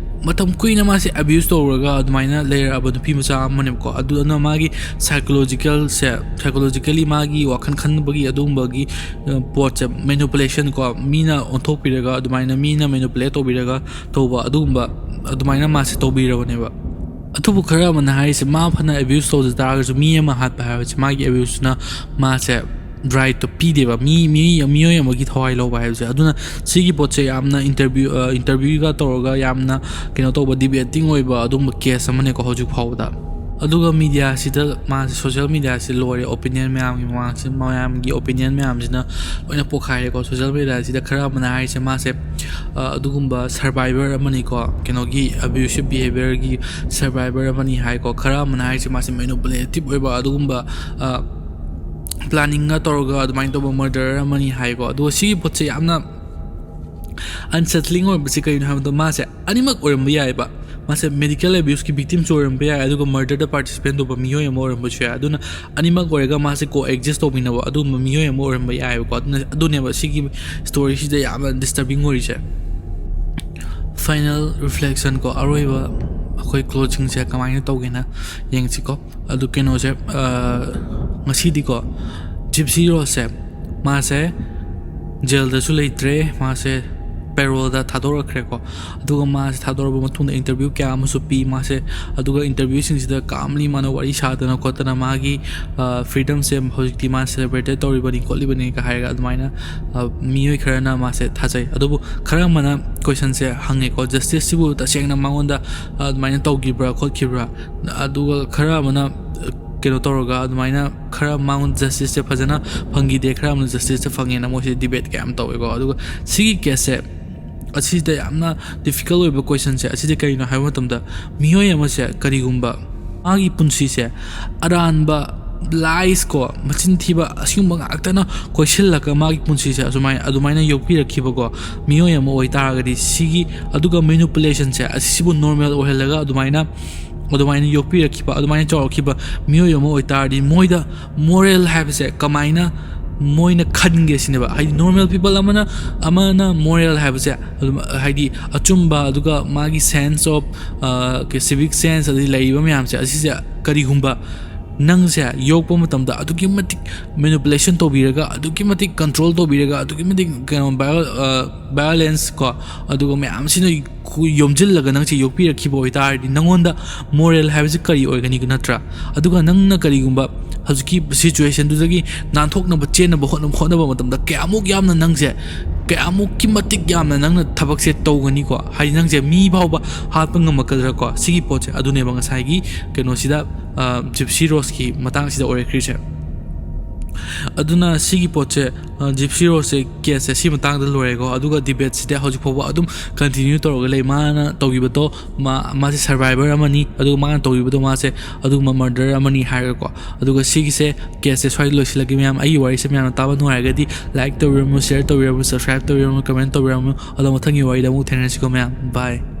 ꯃꯇꯝ ꯀꯨꯏꯅ ꯃꯥꯁꯦ ꯑꯦꯕ꯭ꯌꯨꯁ ꯇꯧꯔꯒ ꯑꯗꯨꯃꯥꯏꯅ ꯂꯩꯔꯛꯑꯕ ꯅꯨꯄꯤ ꯃꯆꯥ ꯑꯃꯅꯦꯕꯀꯣ꯫ ꯑꯗꯨꯅ ꯃꯥꯒꯤ ꯁꯥꯏꯀꯣꯂꯣꯖꯤꯀꯦꯜꯁꯦ, ꯁꯥꯏꯀꯣꯂꯣꯖꯤꯀꯦꯜꯂꯤ ꯃꯥꯒꯤ ꯋꯥꯈꯜ ꯈꯟꯕꯒꯤ ꯑꯗꯨꯒꯨꯝꯕꯒꯤ ꯄꯣꯠꯁꯦ, ꯃꯦꯅꯨꯄꯨꯂꯦꯁꯟ ꯀꯣ, ꯃꯤꯅ ꯑꯣꯟꯊꯣꯛꯄꯤꯔꯒ, ꯑꯗꯨꯃꯥꯏꯅ ꯃꯤꯅ ꯃꯦꯅꯨꯄꯨꯂꯦꯠ ꯇꯧꯕꯤꯔꯒ ꯇꯧꯕ, ꯑꯗꯨꯒꯨꯝꯕ, ꯑꯗꯨꯃꯥꯏꯅ ꯃꯥꯁꯦ ꯇꯧꯕꯤꯔꯕꯅꯦꯕ꯫ ꯑꯗꯨꯕꯨ ꯈꯔ ꯑꯃꯅ ꯍꯥꯏꯔꯤꯁꯦ, ꯃꯥ ꯐꯅ ꯑꯦꯕ꯭ꯌꯨꯁ ꯇꯧꯖ ꯇꯥꯔꯒꯁꯨ, ꯃꯤ ꯑꯃ ꯍꯥꯠꯄ ꯍꯥꯏꯕꯁꯦ, ꯃꯥꯒꯤ ꯑꯦꯕ꯭ꯌꯨꯁꯇꯨꯅ ꯃꯥꯁꯦ ꯔꯥꯏꯠꯇꯣ ꯄꯤꯗꯦꯕ, ꯃꯤ, ꯃꯤ, ꯃꯤꯑꯣꯏ ꯑꯃꯒꯤ ꯊꯋꯥꯏ ꯂꯧꯕ ꯍꯥꯏꯕꯁꯦ꯫ ꯑꯗꯨꯅ ꯁꯤꯒꯤ ꯄꯣꯠꯁꯦ ꯌꯥꯝꯅ ꯏꯟꯇꯔꯚ꯭ꯌꯨ, ꯏꯟꯇꯔꯚ꯭ꯌꯨꯒ ꯇꯧꯔꯒ ꯌꯥꯝꯅ ꯀꯩꯅꯣ ꯇꯧꯕ, ꯗꯤꯕꯦꯇꯤꯡ ꯑꯣꯏꯕ ꯑꯗꯨꯒꯨꯝꯕ ꯀꯦꯁ ꯑꯃꯅꯦꯀꯣ ꯍꯧꯖꯤꯛ ꯐꯥꯎꯕꯗ꯫ ꯑꯗꯨꯒ ꯃꯤꯗꯤꯌꯥꯁꯤꯗ, ꯃꯥꯁꯦ ꯁꯣꯁꯤꯌꯦꯜ ꯃꯤꯗꯤꯌꯥꯁꯤ ꯂꯣꯏꯔꯦ, ꯑꯣꯄꯤꯅꯤꯌꯟ ꯃꯌꯥꯝꯒꯤ ꯃꯃꯥꯡꯁꯤ, ꯃꯌꯥꯝꯒꯤ ꯑꯣꯄꯤꯅꯤꯌꯟ ꯃꯌꯥꯝꯁꯤꯅ ꯂꯣꯏꯅ ꯄꯣꯛꯈꯥꯏꯔꯦꯀꯣ꯫ ꯁꯣꯁꯤꯌꯦꯜ ꯃꯤꯗꯤꯌꯥꯁꯤꯗ ꯈꯔ ꯑꯃꯅ ꯍꯥꯏꯔꯤꯁꯦ, ꯃꯥꯁꯦ ꯑꯗꯨꯒꯨꯝꯕ ꯁꯔꯚꯥꯏꯚꯔ ꯑꯃꯅꯤꯀꯣ, ꯀꯩꯅꯣꯒꯤ ꯑꯦꯕ꯭ꯌꯨꯁꯤꯞ ꯕꯤꯍꯦꯕꯤꯌꯔꯒꯤ ꯁꯔꯚꯥꯏꯚꯔ ꯑꯃꯅꯤ ꯍꯥꯏꯀꯣ꯫ ꯈꯔ ꯑꯃꯅ ꯍꯥꯏꯔꯤꯁꯦ, ꯃꯥꯁꯦ ꯃꯦꯅꯨꯄꯨꯂꯦꯇꯤꯞ ꯑꯣꯏꯕ ꯑꯗꯨꯒꯨꯝꯕ ꯄ꯭ꯂꯥꯅꯤꯡꯒ ꯇꯧꯔꯒ ꯑꯗꯨꯃꯥꯏꯅ ꯇꯧꯕ ꯃꯔꯗꯔ ꯑꯃꯅꯤ ꯍꯥꯏꯀꯣ꯫ ꯑꯗꯨꯒ ꯁꯤꯒꯤ ꯄꯣꯠꯁꯦ ꯌꯥꯝꯅ ꯑꯟꯁꯦꯇꯂꯤꯡ ꯑꯣꯏꯕꯁꯤ ꯀꯩꯅꯣ ꯍꯥꯏꯕꯗ, ꯃꯥꯁꯦ ꯑꯅꯤꯃꯛ ꯑꯣꯏꯔꯝꯕ ꯌꯥꯏꯑꯕ꯫ ꯃꯥꯁꯦ ꯃꯦꯗꯤꯀꯦꯜ ꯑꯦꯕ꯭ꯌꯨꯁꯀꯤ ꯚꯤꯛꯇꯤꯝꯁꯨ ꯑꯣꯏꯔꯝꯕ ꯌꯥꯏ, ꯑꯗꯨꯒ ꯃꯔꯗꯔꯗ ꯄꯥꯔꯇꯤꯁꯤꯄꯦꯟ ꯇꯧꯕ ꯃꯤꯑꯣꯏ ꯑꯃ ꯑꯣꯏꯔꯝꯕꯁꯨ ꯌꯥꯏ꯫ ꯑꯗꯨꯅ ꯑꯅꯤꯃꯛ ꯑꯣꯏꯔꯒ ꯃꯥꯁꯦ ꯀꯣ ꯑꯦꯛꯖꯤꯁ ꯇꯧꯃꯤꯟꯅꯕ ꯑꯗꯨꯒꯨꯝꯕ ꯃꯤꯑꯣꯏ ꯑꯃ ꯑꯣꯏꯔꯝꯕ ꯌꯥꯏꯑꯕꯀꯣ꯫ ꯑꯗꯨꯅ, ꯑꯗꯨꯅꯦꯕ ꯁꯤꯒꯤ ꯁ꯭ꯇꯣꯔꯤꯁꯤꯗ ꯌꯥꯝꯅ ꯗꯤꯁꯇꯔꯕꯤꯡ ꯑꯣꯏꯔꯤꯁꯦ꯫ ꯐꯥꯏꯅꯦꯜ ꯔꯤꯐ꯭ꯂꯦꯛꯁꯟ ꯀꯣ, ꯑꯔꯣꯏꯕ ꯑꯩꯈꯣꯏ ꯀ꯭ꯂꯣꯖꯤꯡꯁꯦ ꯀꯃꯥꯏꯅ ꯇꯧꯒꯦꯅ ꯌꯦꯡꯁꯤꯀꯣ꯫ ꯑꯗꯨ ꯀꯩꯅꯣꯁꯦ, ꯉꯁꯤꯗꯤꯀꯣ, ꯖꯤꯞꯁꯤ ꯔꯣꯁꯁꯦ, ꯃꯥꯁꯦ ꯖꯦꯜꯗꯁꯨ ꯂꯩꯇ꯭ꯔꯦ, ꯃꯥꯁꯦ ꯄꯦꯔꯣꯜꯗ ꯊꯥꯗꯣꯔꯛꯈ꯭ꯔꯦꯀꯣ꯫ ꯑꯗꯨꯒ ꯃꯥꯁꯦ ꯊꯥꯗꯣꯔꯛꯄ ꯃꯇꯨꯡꯗ ꯏꯟꯇꯔꯚ꯭ꯌꯨ ꯀꯌꯥ ꯑꯃꯁꯨ ꯄꯤ ꯃꯥꯁꯦ꯫ ꯑꯗꯨꯒ ꯏꯟꯇꯔꯚ꯭ꯌꯨꯁꯤꯡꯁꯤꯗ ꯀꯥꯝꯂꯤ ꯃꯥꯅ ꯋꯥꯔꯤ ꯁꯥꯗꯅ ꯈꯣꯠꯇꯅ ꯃꯥꯒꯤ ꯐ꯭ꯔꯤꯗꯝꯁꯦ ꯍꯧꯖꯤꯛꯇꯤ ꯃꯥ ꯁꯦꯂꯦꯕ꯭ꯔꯦꯇꯦꯠ ꯇꯧꯔꯤꯕꯅꯤ ꯈꯣꯠꯂꯤꯕꯅꯤꯒ ꯍꯥꯏꯔꯒ ꯑꯗꯨꯃꯥꯏꯅ ꯃꯤꯑꯣꯏ ꯈꯔꯅ ꯃꯥꯁꯦ ꯊꯥꯖꯩ꯫ ꯑꯗꯨꯕꯨ ꯈꯔ ꯑꯃꯅ ꯀꯣꯏꯁꯟꯁꯦ ꯍꯪꯉꯦꯀꯣ, ꯖꯁꯇꯤꯁꯁꯤꯕꯨ ꯇꯁꯦꯡꯅ ꯃꯉꯣꯟꯗ ꯑꯗꯨꯃꯥꯏꯅ ꯇꯧꯈꯤꯕ꯭ꯔꯥ ꯈꯣꯠꯈꯤꯕ꯭ꯔꯥ? ꯑꯗꯨꯒ ꯈꯔ ꯑꯃꯅ ꯀꯩꯅꯣ ꯇꯧꯔꯒ ꯑꯗꯨꯃꯥꯏꯅ ꯈꯔ ꯃꯉꯣꯟꯗ ꯖꯁꯇꯤꯁꯁꯦ ꯐꯖꯅ ꯐꯪꯈꯤꯗꯦ, ꯈꯔ ꯑꯃꯅ ꯖꯁꯇꯤꯁꯁꯦ ꯐꯪꯉꯦꯅ ꯃꯣꯏꯁꯦ ꯗꯤꯕꯦꯠ ꯀꯌꯥ ꯑꯃ ꯇꯧꯋꯦꯀꯣ꯫ ꯑꯗꯨꯒ ꯁꯤꯒꯤ ꯀꯦꯁꯁꯦ, ꯑꯁꯤꯗ ꯌꯥꯝꯅ ꯗꯤꯐꯤꯀꯜ ꯑꯣꯏꯕ ꯀꯣꯏꯁꯟꯁꯦ ꯑꯁꯤꯗꯤ ꯀꯔꯤꯅꯣ ꯍꯥꯏꯕ ꯃꯇꯝꯗ, ꯃꯤꯑꯣꯏ ꯑꯃꯁꯦ ꯀꯔꯤꯒꯨꯝꯕ ꯃꯥꯒꯤ ꯄꯨꯟꯁꯤꯁꯦ ꯑꯔꯥꯟꯕ, ꯂꯥꯏꯁ ꯀꯣ, ꯃꯆꯤꯟ ꯊꯤꯕ, ꯑꯁꯤꯒꯨꯝꯕ ꯉꯥꯛꯇꯅ ꯀꯣꯏꯁꯤꯜꯂꯒ ꯃꯥꯒꯤ ꯄꯨꯟꯁꯤꯁꯦ ꯑꯁꯨꯃꯥꯏ-, ꯑꯗꯨꯃꯥꯏꯅ ꯌꯣꯛꯄꯤꯔꯛꯈꯤꯕꯀꯣ ꯃꯤꯑꯣꯏ ꯑꯃ ꯑꯣꯏꯇꯥꯔꯒꯗꯤ, ꯁꯤꯒꯤ, ꯑꯗꯨꯒ ꯃꯦꯅꯨꯄꯨꯂꯦꯁꯟꯁꯦ ꯑꯁꯤꯕꯨ ꯅꯣꯔꯃꯦꯜ ꯑꯣꯏꯍꯜꯂꯒ ꯑꯗꯨꯃꯥꯏꯅ, ꯑꯗꯨꯃꯥꯏꯅ ꯌꯣꯛꯄꯤꯔꯛꯈꯤꯕ, ꯑꯗꯨꯃꯥꯏꯅ ꯆꯥꯎꯔꯛꯈꯤꯕ ꯃꯤꯑꯣꯏ ꯑꯃ ꯑꯣꯏꯇꯥꯔꯗꯤ, ꯃꯣꯏꯗ ꯃꯣꯔꯦꯜ ꯍꯥꯏꯕꯁꯦ ꯀꯃꯥꯏꯅ ꯃꯣꯏꯅ ꯈꯟꯒꯦ ꯁꯤꯅꯦꯕ꯫ ꯍꯥꯏꯗꯤ normal people ꯑꯃꯅ, ꯑꯃꯅ moral ꯍꯥꯏꯕꯁꯦ ꯑꯗꯨꯝ, ꯍꯥꯏꯗꯤ ꯑꯆꯨꯝꯕ, ꯑꯗꯨꯒ ꯃꯥꯒꯤ sense of, ꯑ, civic sense, ꯑꯗꯩ ꯂꯩꯔꯤꯕ ꯃꯌꯥꯝꯁꯦ, ꯑꯁꯤꯁꯦ ꯀꯔꯤꯒꯨꯝꯕ ꯅꯪꯁꯦ ꯌꯣꯛꯄ ꯃꯇꯝꯗ ꯑꯗꯨꯛꯀꯤ ꯃꯇꯤꯛ manipulation ꯇꯧꯕꯤꯔꯒ, ꯑꯗꯨꯛꯀꯤ ꯃꯇꯤꯛ control ꯇꯧꯕꯤꯔꯒ, ꯑꯗꯨꯛꯀꯤ ꯃꯇꯤꯛ ꯀꯩꯅꯣ viol-, ꯑ, violence ꯀꯣ, ꯑꯗꯨꯒ ꯃꯌꯥꯝꯁꯤꯅ ꯈꯨ-, ꯌꯣꯝꯁꯤꯜꯂꯒ ꯅꯪꯁꯦ ꯌꯣꯛꯄꯤꯔꯛꯈꯤꯕ ꯑꯣꯏꯇꯥꯔꯗꯤ, ꯅꯪꯉꯣꯟꯗ moral ꯍꯥꯏꯕꯁꯤ ꯀꯔꯤ ꯑꯣꯏꯒꯅꯤ, ꯅꯠꯇ꯭ꯔꯥ? ꯑꯗꯨꯒ ꯅꯪꯅ ꯀꯔꯤꯒꯨꯝꯕ ꯍꯧꯖꯤꯛꯀꯤ situationꯗꯨꯗꯒꯤ ꯅꯥꯟꯊꯣꯛꯅꯕ ꯆꯦꯟꯅꯕ ꯍꯣꯠꯅ-, ꯍꯣꯠꯅꯕ ꯃꯇꯝꯗ ꯀꯌꯥꯃꯨꯛ ꯌꯥꯝꯅ ꯅꯪꯁꯦ, ꯀꯌꯥꯃꯨꯛꯀꯤ ꯃꯇꯤꯛ ꯌꯥꯝꯅ ꯅꯪꯅ ꯊꯕꯛꯁꯦ ꯇꯧꯒꯅꯤꯀꯣ? ꯍꯥꯏꯗꯤ ꯅꯪꯁꯦ ꯃꯤ ꯐꯥꯎꯕ ꯍꯥꯠꯄ ꯉꯝꯃꯛꯀꯗ꯭ꯔꯥꯀꯣ? ꯁꯤꯒꯤ ꯄꯣꯠꯁꯦ ꯑꯗꯨꯅꯦꯕ ꯉꯁꯥꯏꯒꯤ ꯀꯩꯅꯣꯁꯤꯗ, ꯑ, Gypsy Roseꯀꯤ ꯃꯇꯥꯡꯁꯤꯗ ꯑꯣꯏꯔꯛꯈ꯭ꯔꯤꯁꯦ꯫ ꯑꯗꯨꯅ ꯁꯤꯒꯤ ꯄꯣꯠꯁꯦ, ꯑ, Gypsy Roseꯁꯦ caseꯁꯦ ꯁꯤ ꯃꯇꯥꯡꯗ ꯂꯣꯏꯔꯦꯀꯣ꯫ ꯑꯗꯨꯒ debateꯁꯤꯗꯤ ꯍꯧꯖꯤꯛ ꯐꯥꯎꯕ ꯑꯗꯨꯝ continue ꯇꯧꯔꯒ ꯂꯩ꯫ ꯃꯥꯅ ꯇꯧꯈꯤꯕꯗꯣ, ꯃꯥ, ꯃꯥꯁꯦ survivor ꯑꯃꯅꯤ, ꯑꯗꯨꯒ ꯃꯥꯅ ꯇꯧꯈꯤꯕꯗꯣ ꯃꯥꯁꯦ ꯑꯗꯨꯒꯨꯝꯕ murderer ꯑꯃꯅꯤ ꯍꯥꯏꯔꯒꯀꯣ꯫ ꯑꯗꯨꯒ ꯁꯤꯒꯤꯁꯦ caseꯁꯦ ꯁ꯭ꯋꯥꯏꯗ ꯂꯣꯏꯁꯤꯜꯂꯒꯦ ꯃꯌꯥꯝ꯫ ꯑꯩꯒꯤ ꯋꯥꯔꯤꯁꯦ ꯃꯌꯥꯝꯅ ꯇꯥꯕ ꯅꯨꯡꯉꯥꯏꯔꯒꯗꯤ like ꯇꯧꯕꯤꯔꯝꯃꯨ, share ꯇꯧꯕꯤꯔꯝꯃꯨ, subscribe ꯇꯧꯕꯤꯔꯝꯃꯨ, comment ꯇꯧꯕꯤꯔꯝꯃꯨ꯫ ꯑꯗꯣ ꯃꯊꯪꯒꯤ ꯋꯥꯔꯤꯗ ꯑꯃꯨꯛ ꯊꯦꯡꯅꯔꯁꯤꯀꯣ ꯃꯌꯥꯝ꯫ Bye꯫